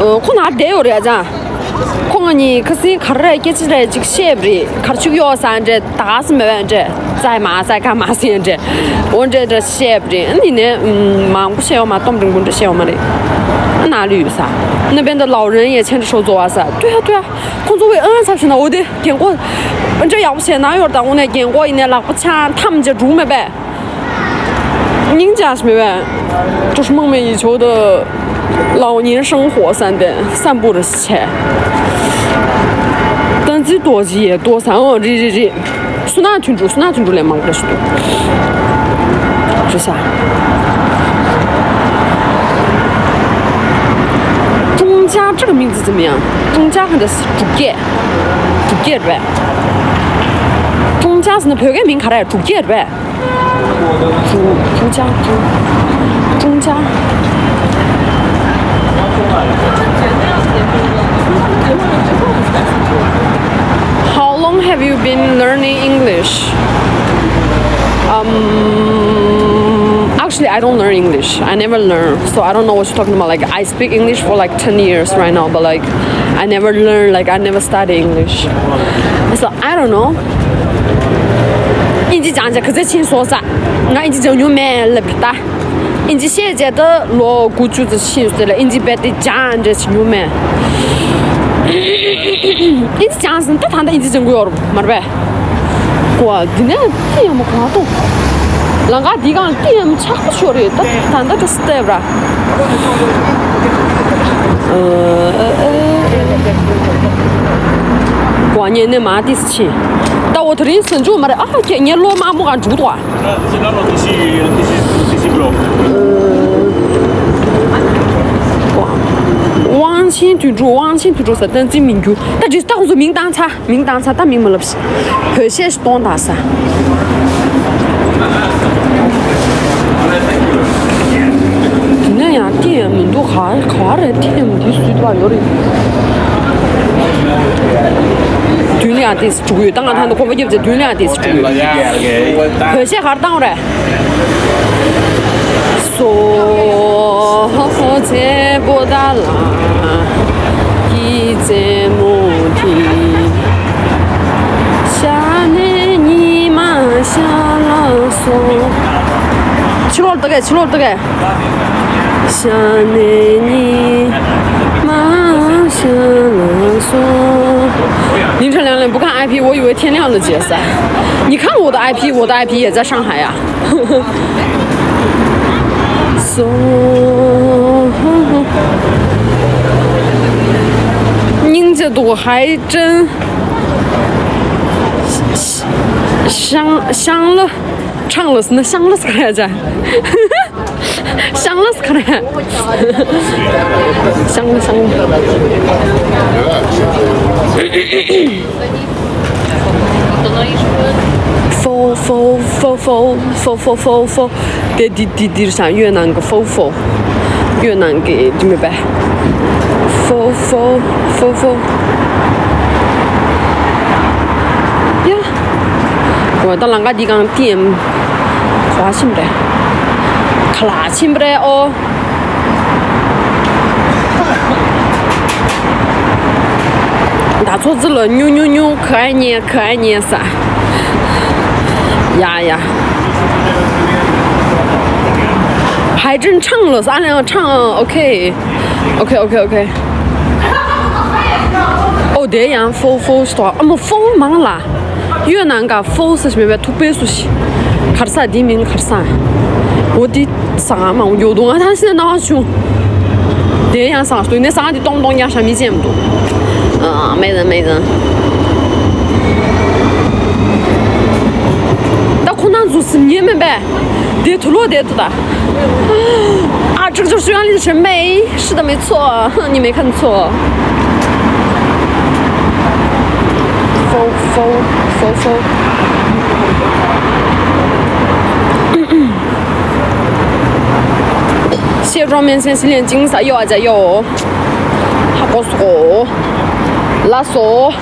ཨོ་ཁོ་ན་བསྡད་ཡོད་རེད་ཨ་ཅང་། ཁོ་ང་གཉིས་ཁ་སང་ག་རེ་སྐད་ཆ་རེ་ཅིག་བཤད་པ་རེད། གར་ཆུག་ཡོད་ས་འདྲ་ད་ག་སེ་མེད་པ་འདྲ། ཙའི་མ་ཙའི་ག་མ་སེ་འདྲ། འོ་འདྲ་འདྲ་བཤད་པ་རེད། ཨ་ནི་ནས་མང་པོ་བཤད་ཡོད་མ། སྟོང་རིང་པོ་འདྲ་བཤད་ཡོད་མ་རེད། 哪里有啥？那边的老人也牵着手走啊啥。对啊，对啊，工作会嗯啥是呢？我的见过，这要不写哪有的？我那见过一年老不差，他们就住没呗。人家是没呗，就是梦寐以求的老年生活三点，散步的事情。但最多也多三哦，这这这。 苏南群主，苏南群主联盟不是。这啥？中家这个名字怎么样？中家还是竹简？竹简呗。中家是那别个名卡来竹简呗。竹竹家竹中家。 How long have you been learning English? Um, actually, I don't learn English. I never learn, so I don't know what you're talking about. Like, I speak English for like ten years right now, but like, I never learn. Like, I never study English, so I don't know. 印尼讲讲可是轻松噻，那印尼就牛没了不打。 ཨིན་ཇི་ཤེས་བྱས་ད་ལོ་དགུ་བཅུ་ཙམ་ཕྱིན་ཟེར་ལ་ཨིན་ཇི་རྦད་དེ་སྦྱང་འདྲ་བྱེད་མྱོང་མེད། ཨིན་ཇི་སྦྱང་ཟིན་ད་ད་ལྟ་ཨིན་ཇི་སྦྱང་གི་ཡོད་རེད་མ་རེད་པས། ཀོ་འདི་ནས་ཏི་ཡམ་གོ་ཏོ། ལང་ཀ་འདི་གང་ཏི་ཡམ་ཆག་པོ་ཤོར་རེད་ད་ད་ལྟ་ཅི་སྟེ་བ། ཀོ་ཉེ་ནས་མ་ཏིས་ཕྱིན། ད་འོ་དེ་རིང་ཟིན་འཇུག་མ་རེད་ཨ་ཁྱེད་ངའི་ལོ་མ་མོ་གང་འཇུག་ཏོ། དབང་ཆེན་དོན་གྲུབ། དབང་ཆེན་དོན་གྲུབ་ཟེར་བསྟན་འཛིན་མི་འགྱུར། ད་འདྲི་ད་ཁོང་ཚོ་མིང་བཏང་ཚར། མིང་བཏང་ཚར་ད་མིང་མ་ལབ་ཤིག་བོད་གཞས་ཤིག་གཏོང་དང་ས། དེ་ནས་ཡང་ཏི་ཡང་མི་འདུག་ག་ག་བ་རེད་ཏི་ཡང་མི་འདུག་སུས་ཏུ་བ་ཡོད་རེད། དུས་ལ་ཡང་ཏི་སི་དྲུག་ཡོད་ད་ང་ད་ནི་ཁོ་པ་རྒྱབ་ཚེ་དུས་ལ་ཡང་ཏི་སི་དྲུག་ཡོད། བོད་གཞས་ག་རེ་བཏང་བ་རེད། སོ་ཧོ་ཧོ་ཚེ་བོ་ད་ལ་ཡི་ཙེ་མོ་ཐི་ཤ་ནེ་ཉི་མ་ཤ་ལ་སོ། ཕྱི་ལོགས་ལྟ་གས་ཕྱི་ལོགས་ལྟ་གས། ཤ་ནེ་ཉི་མ་ཤ་ལ་སོ། 凌晨两点不看I P，我以为天亮了，姐噻。你看我的I P，我的I P也在上海呀。 སྙིང་རྗེ་འདུག་ཧའི་ཅན། ཤང་ཤང་ལ་ཁྲང་ལ་སི་ན་ཤང་ལ་སི་ཁ་ར་ཅ། ཤང་ལ་སི་ཁ་ར། ཤང་ལ་ཤང་ལ། ཧྥོ་ཧྥོ་ཧྥོ་ཧྥོ་ཧྥོ་ཧྥོ་ཧྥོ། དེ་འདི་འདི་འདིར་བཞག་ཡོད་ནང་གི་ཧྥོ་ཧྥོ། ཡོད་ནང་གི་འདི་མེད་པས། ཧྥོ་ཧྥོ་ཧྥོ་ཧྥོ། ཡ། འོ་ད་ལང་ཀ་འདི་གང་ཏི་ཡམ། ག་ཕྱིན་པ་རེད། ག་ལ་ཕྱིན་པ་རེད་ཨོ། ད་ཚོ་ཙི་ལ་ཉུ་ཉུ་ཉུ་ག་ཉེ་ག་ཉེ་ས། ཡ་ཡ། ཧའི་ཅན་ཁྲང་ལོ་ས་ཨ་ལེ་ཁྲང་ཨོ་ཁེ། ཨོ་ཁེ་ཨོ་ཁེ་ཨོ་ཁེ། ཨོ་དེ་ཡང་ཧྥོ་ཧྥོ་ཞིག་ཏོ་ཨ་མ་ཧྥོ་མང་ལ། ཡོད་ནང་ག་ཧྥོ་ས་ཞིག་མེད་པའི་ཐུག་པའི་སུ་ཞིག་གར་ས་དེ་མིང་གར་ས། འོ་དེ་ས་མང་ཡོད་དུ་ང་ཐང་ཤི་ན་ན་བ་ཆུང་། དེ་ཡང་ས་སྟོད་ནས་ས་དེ་ཏོང་ཏོང་རྒྱག་ཤ་མི་ཅན་མི་འདུག་ཨ་མེ་ཟ་མེ་ཟ། ད་ཁོ་ན་ཚོ་སིམ་ཉེ་མེད་པས། དེ་དུ་ལོ་དེ་དུ་ད། 啊，这个就是原来的审美，是的，没错，你没看错。否否否否。卸妆面前洗脸巾撒药啊加油，好高速哦，拉手。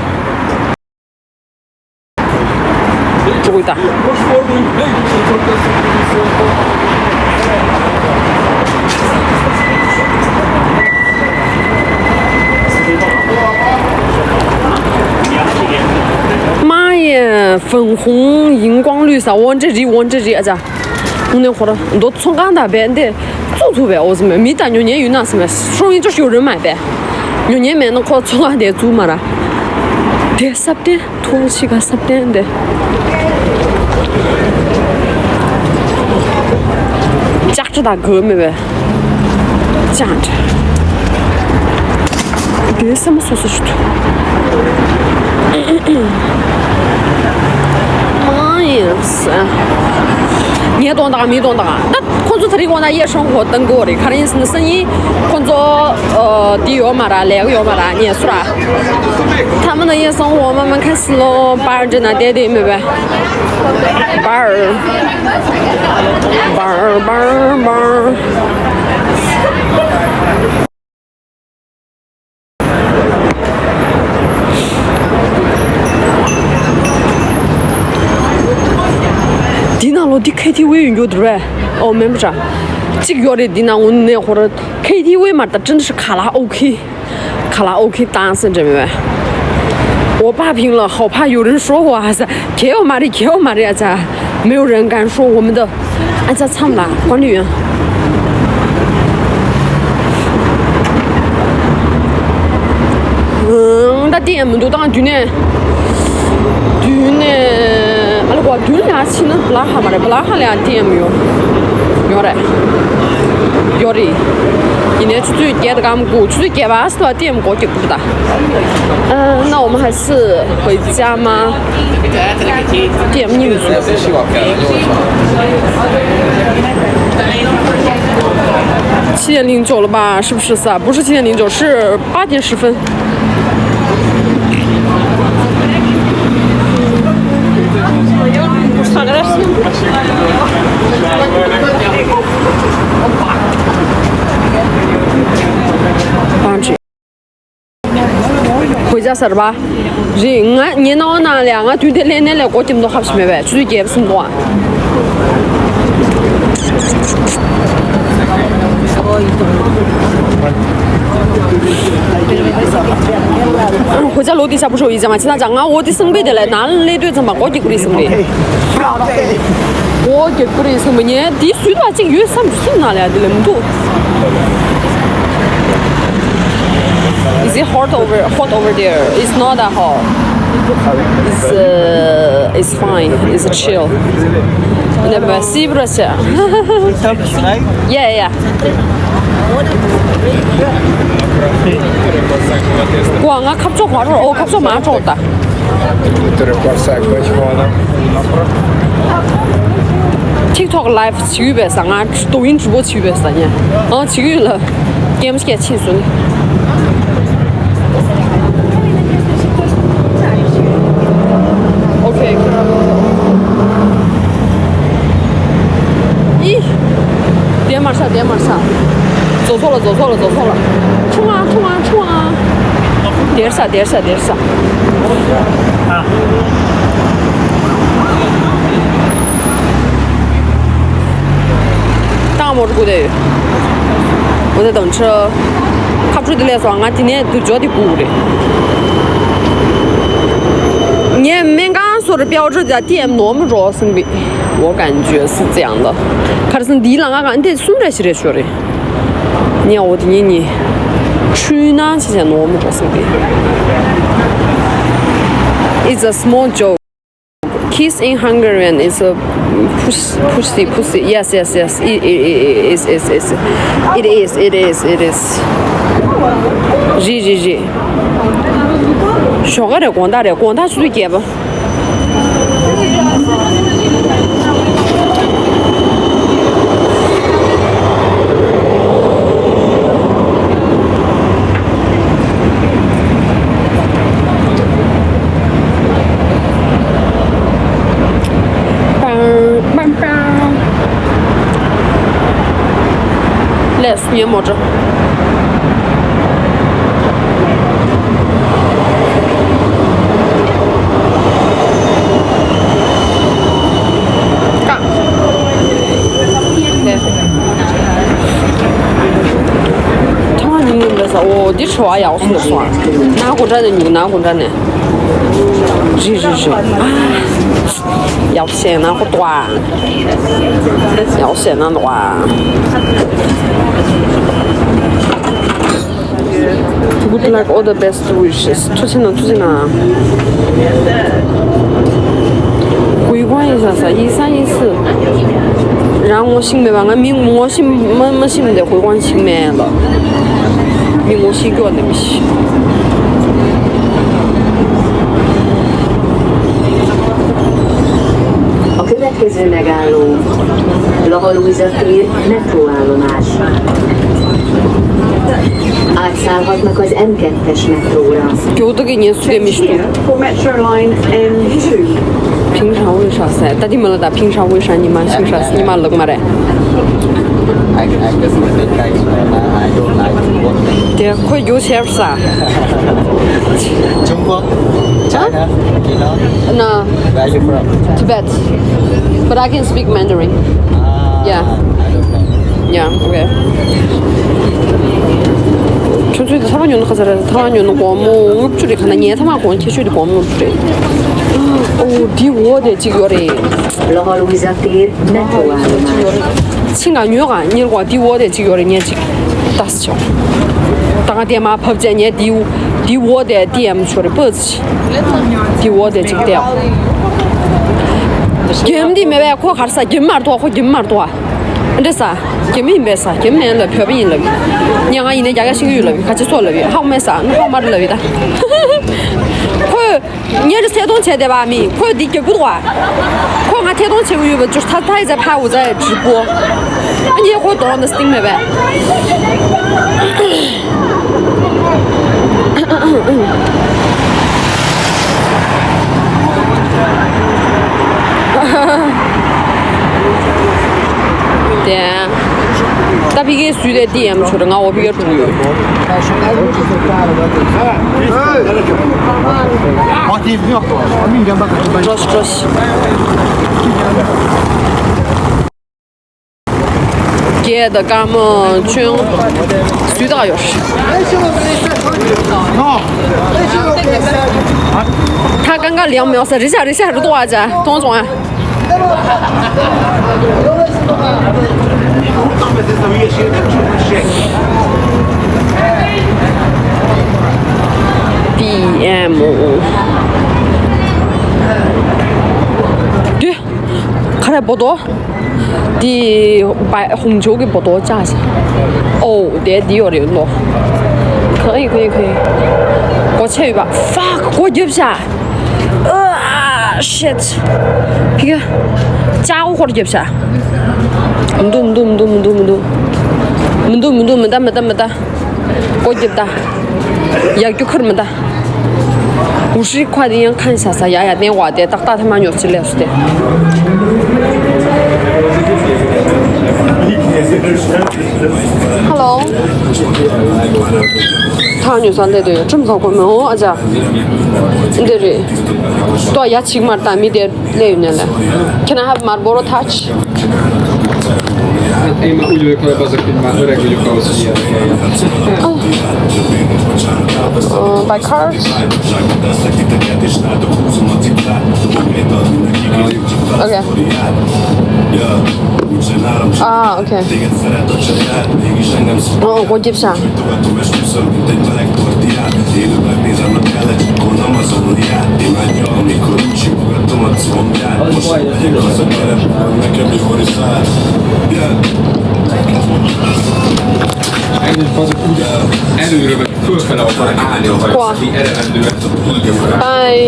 妈耶，粉红荧光绿色，我这里，我这里，哎呀，我那会儿都冲干的呗，对。ཐུབ་པའི་འོ་ཟི་མེད་མི་དང་ཉོ་ཉན་ཡོད་ན་ཟི་མེད་སྲུང་ཡིན་ཅོ་ཞུ་རུ་མ་པས། ཉོ་ཉན་མེད་ན་ཁོ་ཚོ་ལ་དེ་བཙུགས་མ་ར། དེ་སབ་ཏེ་ཐུག་ཤི་ག་སབ་ཏེ་འདི། ལྕགས་ཀྲི་དང་གོས་མེད་པས། ཅང་། དེ་སེམས་སོ་སོ་ཞུ་ཐུབ། མ་ཡིན་ས། ངས་གཏོང་དང་མི་གཏོང་དང་ད་ཁོ་ཚོ་ཚ་རིག་འོང་ན་ཡེ་ཧྲོང་ཧོ་བཏང་གོ་རེད། ག་རེ་ཡིན་ཟེར་ན་སང་ཉིན་ཁོ་ཚོ་ཨ་འདི་ཡོད་མ་ར་ལས་ཀ་ཡོད་མ་ར་ངས་སུ་ར། ཐ་མ་ན་ཡེ་ཧྲོང་ཧོ་མ་མ་ཁ་སི་ལོ་པར་འདྲེ་ན་དེ་དེ་མེད་པས། པར། པར་པར་པར། འདི་ནང་ལོ་འདི་ཁེ་ཐི་ཝེ་ཡོད་རྒྱུ་འདུག་རེད། ཨོ་མེན་པ་འདྲ། གཅིག་ཡོད་རེད། འདི་ནང་ངོ་ནས་ཧོ་ར་ཁེ་ཐི་ཝེ་མ་ད་ཅི་འདྲ་ཞིག་ག་ལ་ཨོ་ཁེ།卡拉OK当时这边，我爸拼了，好怕有人说我啊，给我买的，给我买的啊，没有人敢说我们的，哎，这唱啦，管理员。嗯，那店门都当局呢，局呢，阿拉瓜局里啊，去那不拉哈嘛的，不拉哈了，店没有，有嘞，有嘞，今天出去接的干部，出去接吧，是吧？店没过就不知道。 嗯，那我们还是回家吗？店没有。七点零九了吧？是不是三？不是七点零九，是八点十分。八点。 回家是吧？རེད། ང་ཉེ་ནའོ་ན་ལས་ང་དུས་དེ་ལས་ནས་ལས་སྒོ་ཁྱིམ་དུ་ཧབ་ཞིག་མེད་པས་ཆུ་ཚོད་བརྒྱད་པ་སུམ་དགོ། ཨ། 回家楼底下不是有一家吗？现在讲ང་འོ་དེ་སང་པའི་དེ་ལས་ན་ལས་དུས་ཙམ་པ་སྒོ་རྒྱག་གི་རེད་སང་པའི། སྒོ་རྒྱག་གི་རེད་སང་པའི་ཉེ་དེ་སུས་ལ་གཅིག་ཡོད་བསམ་སུ་ན་ལས་དེ་ལས་མི་འདུག Is it hot over hot over there? It's not that hot. It's uh, it's fine. It's chill. Never see, bro. Yeah, yeah. ཀོ་ང་ཁ་ཕྱོགས་མ་རོ། ཨོ་ཁ་ཕྱོགས་མ་ཕྱོགས་ད། TikTok live བྱེད་པས་ས། ང་抖音直播བྱེད་པས་ས་ཉེ། ཨང་བྱེད་ཡུལ་ལ་ཀེམ་སྐད་ཕྱིན་སོང་། ཨོ་ཁེ། ཨི། དེ་མར་ས། དེ་མར་ས། རྫོགས་སོང་ལ། རྫོགས་སོང་ལ། རྫོགས་སོང་ལ། ཁྲུང་ཨ། ཁྲུང་ཨ། ཁྲུང་ཨ། དེར་ས། དེར་ས། དེར་ས། ཏང་མོ་རུ་ཀུ་དེ་ཡོད། འོ་དེ་དང་ཁྲི། ཁ་ཕྲུ་དེ་ལས་སོང་ང་དེ་ནས་དུ་འཇོ་དེ་ཀུ་རེད། ངས་སྨན་ཁང་སོར་ཕྱོགས་ཁྲི་དེ་ལྟད་མོ་རོ་སིང་བི། 我感觉是这样的。 གར་སོང་འདི་ལ་ང་གང་དེ་གསུམ་རེ་ཞིག་རེ་ཤོར་རེད། ཉེ་འོ་དེ་ཉེ་ཉེ། ཆུ་ནང་ཆེ་ཆེ་ནོར་མོ་རོ་སིང་བི། 'It's a small joke. Kiss in Hungarian is a push, pussy, pussy. Yes, yes, yes. It, it, it, it is, is, is. It is, it is, it is. རེད་རེད་རེད། ཞོགས་ཀ་རེད། དགོང་དག་རེད། དགོང་དག་ཆུ་ཚོད་བརྒྱད་པ། ལས་སུ་ཉན་མོ་ཊ། ཀ་ཐ་མ་ཉིན་ལས་ས། འོ་འདི་བྲོ་བ་ཡག་སོང་སོང་། ན་གོ་འདྲ་ནས་ཉུག་ན་གོ་འདྲ་ནས། རི་རི་རི། ཡག་ཤེས་ན་གོ་ཏོ། ཡག་ཤེས་ན་ནོ། Good luck, all the best wishes. ཐུགས་རྗེ་གནང་། ཐུགས་རྗེ་གནང་། གུས་ཀོང་ཡིན་ས་ས་ཡིན་ས་ཡིན་སི། རང་ངོ་ཤེས་མེད་པ། ང་མི་ངོ་ཤེས་མ་མ་ཤེས་མི་འདི་གུས་ཀོང་ཤེས་མེད་ལ། མི་ངོ་ཤེས་སྐྱོ་ནི་མི་ཤེས། A következő megálló Laha Lujza tér, metróállomás. Átszállhatnak az M kettes metróra. Kyoto ke nyen sude mistu. For Metro Line M two. Ping sha wei sha se. Tadi mala da ping sha wei sha ni ma sing sha ni ma lok ma re. I, I guess my guy, I don't like what. Te ko yo ser sa. Trung Quốc, China, you know? No. Where are you from? Tibet. But I can speak Mandarin. Ah, yeah. I don't know. Yeah, okay. ཁྱོད་ཚོའི་ཐ་མག་ཉོ་ན་ག་ཚོད་རེད། ཐ་མག་ཉོ་ན་སྒོར་མོ་ལྔ་བཅུ་རེད། ག་ན་ངའི་ཐ་མག་གོང་ཁྱད་ཆོས་དེ་སྒོར་མོ་ལྔ་བཅུ་རེད། ཨོ་འདི་འོ་དེ་གཅིག་ཡོད་རེད། Laha Lujza tér, metróállomás. ཆིང་ག་ཉོ་ག་ཉེར་གོ་འདི་འོ་དེ་གཅིག་ཡོད་རེད། ངས་གཅིག་ལྟ་སི་ཆོག་ད་ག་དེ་མ་ཕབ་ཅེ་ངས་འདི་འདི་འོ་དེ་ཏི་ཨེམ་ཆོ་རེད་པོ་ཆི། འདི་འོ་དེ་གཅིག་ལྟ། རྒྱམ་འདི་མེད་པས་ཁོ་གར་ས་རྒྱམ་མར་ཐོག་ཁོ་རྒྱམ་མར་ཐོག་འདྲེ་ས། རྒྱ་མི་ཡིན་པས་ས། རྒྱ་མི་ཡིན་ལབ། བོད་པ་ཡིན་ལབ། ཉེ་ང་ཡིན་ནས་རྒྱ་སྐད་ཤེས་ཀྱི་ཡོད་ལབ། ཁ་ཆེ་སོ་ལབ། ཧ་གོ་མེད་ས། ང་ཧ་གོ་མ་རེད་ལབ་ཡོད་ད། ཁོས་ངེད་ཚོ་ཐད་གཏོང་བྱས་བསྡད་པ་མི། ཁོས་འདི་རྒྱབ་བུ་འདུག་བ། ཁོ་ང་ཐད་གཏོང་བྱེད་ཀྱི་ཡོད་པ་ཅུར་ཐ་ཐའི་ཛ་ཕ་འུ་ཛ་ཡ་ཇི་པོ། ཨ་ཉེ་ཁོ་གདོང་ན་སྟིང་མེད་པས། དེ། ད་ཕི་གེ་སུས་དེ་ཏི་ཨེམ་ཆོ་རེ་ང་འོ་ཕི་གེ་འགྲོ་ཡོད། འགྲོ་ཤི་འགྲོ་ཤི། རྒྱས་དང་དཀར་མོ་ཆུང་སུས་དག་ཡོད། ཐ་གང་ག་ལེགས་མེད་ས་རི་ཤ་རི་ཤ་རི་ཏོ་བ་ཅ་ཐོང་ཚོང་ཨ། པི་ཨེམ་འོ། དུ། ཁ་ར་བོ་དོ། དེ་བ་ཧུང་ཇོ་གི་བོ་དོ་ཅག་ཨོ་དེ་དེ་ཡོད་རེད་ལོ། ཁ་ཡི་ཁ་ཡི་ཁ་ཡི། གོ་ཆེ་ཡོད་པ། ཧྥག་གོ་རྒྱབ་ཤ། ཨ་ཤེད། ཕི་ག་ཅག་གོ་ཧོར་རྒྱབ་ཤ། མི་འདུག་མི་འདུག་མི་འདུག་མི་འདུག་མི་འདུག་མི་འདུག་མི་འདུག་མི་འདུག་མི་འདུག་མི་འདུག་མི་འདུག་གོ་རྒྱབ་ད། ཡག་རྒྱུ་ཁུར་མི་ད། འུ་ཧྲི་ཁ་དེ་ཡང་ཁན་ས་ས་ཡ་ཡ་ཏན་བ་དེ་ཏག་ཏག་ཐ་མ་ཉོ་ཅི་ལས་སུ་དེ། Hello། ཐག་ཉོ་ས་ལས་དོ་ཡོད་ཁྲིམས་ཚོགས་གོ་མི་འོང་ཨ་ཅག་འདི་རེད། ཏོ་ཡ་ཆིག་མར་ད་མི་དེ། ལས་ཡོད་ནས་ལ། Can I have Marlboro Touch? Ema ulju e kava basa kin ma ora ke pa osia. Uh, by car? Okay. Ah, okay. Oh, go give some. Qua. Bye.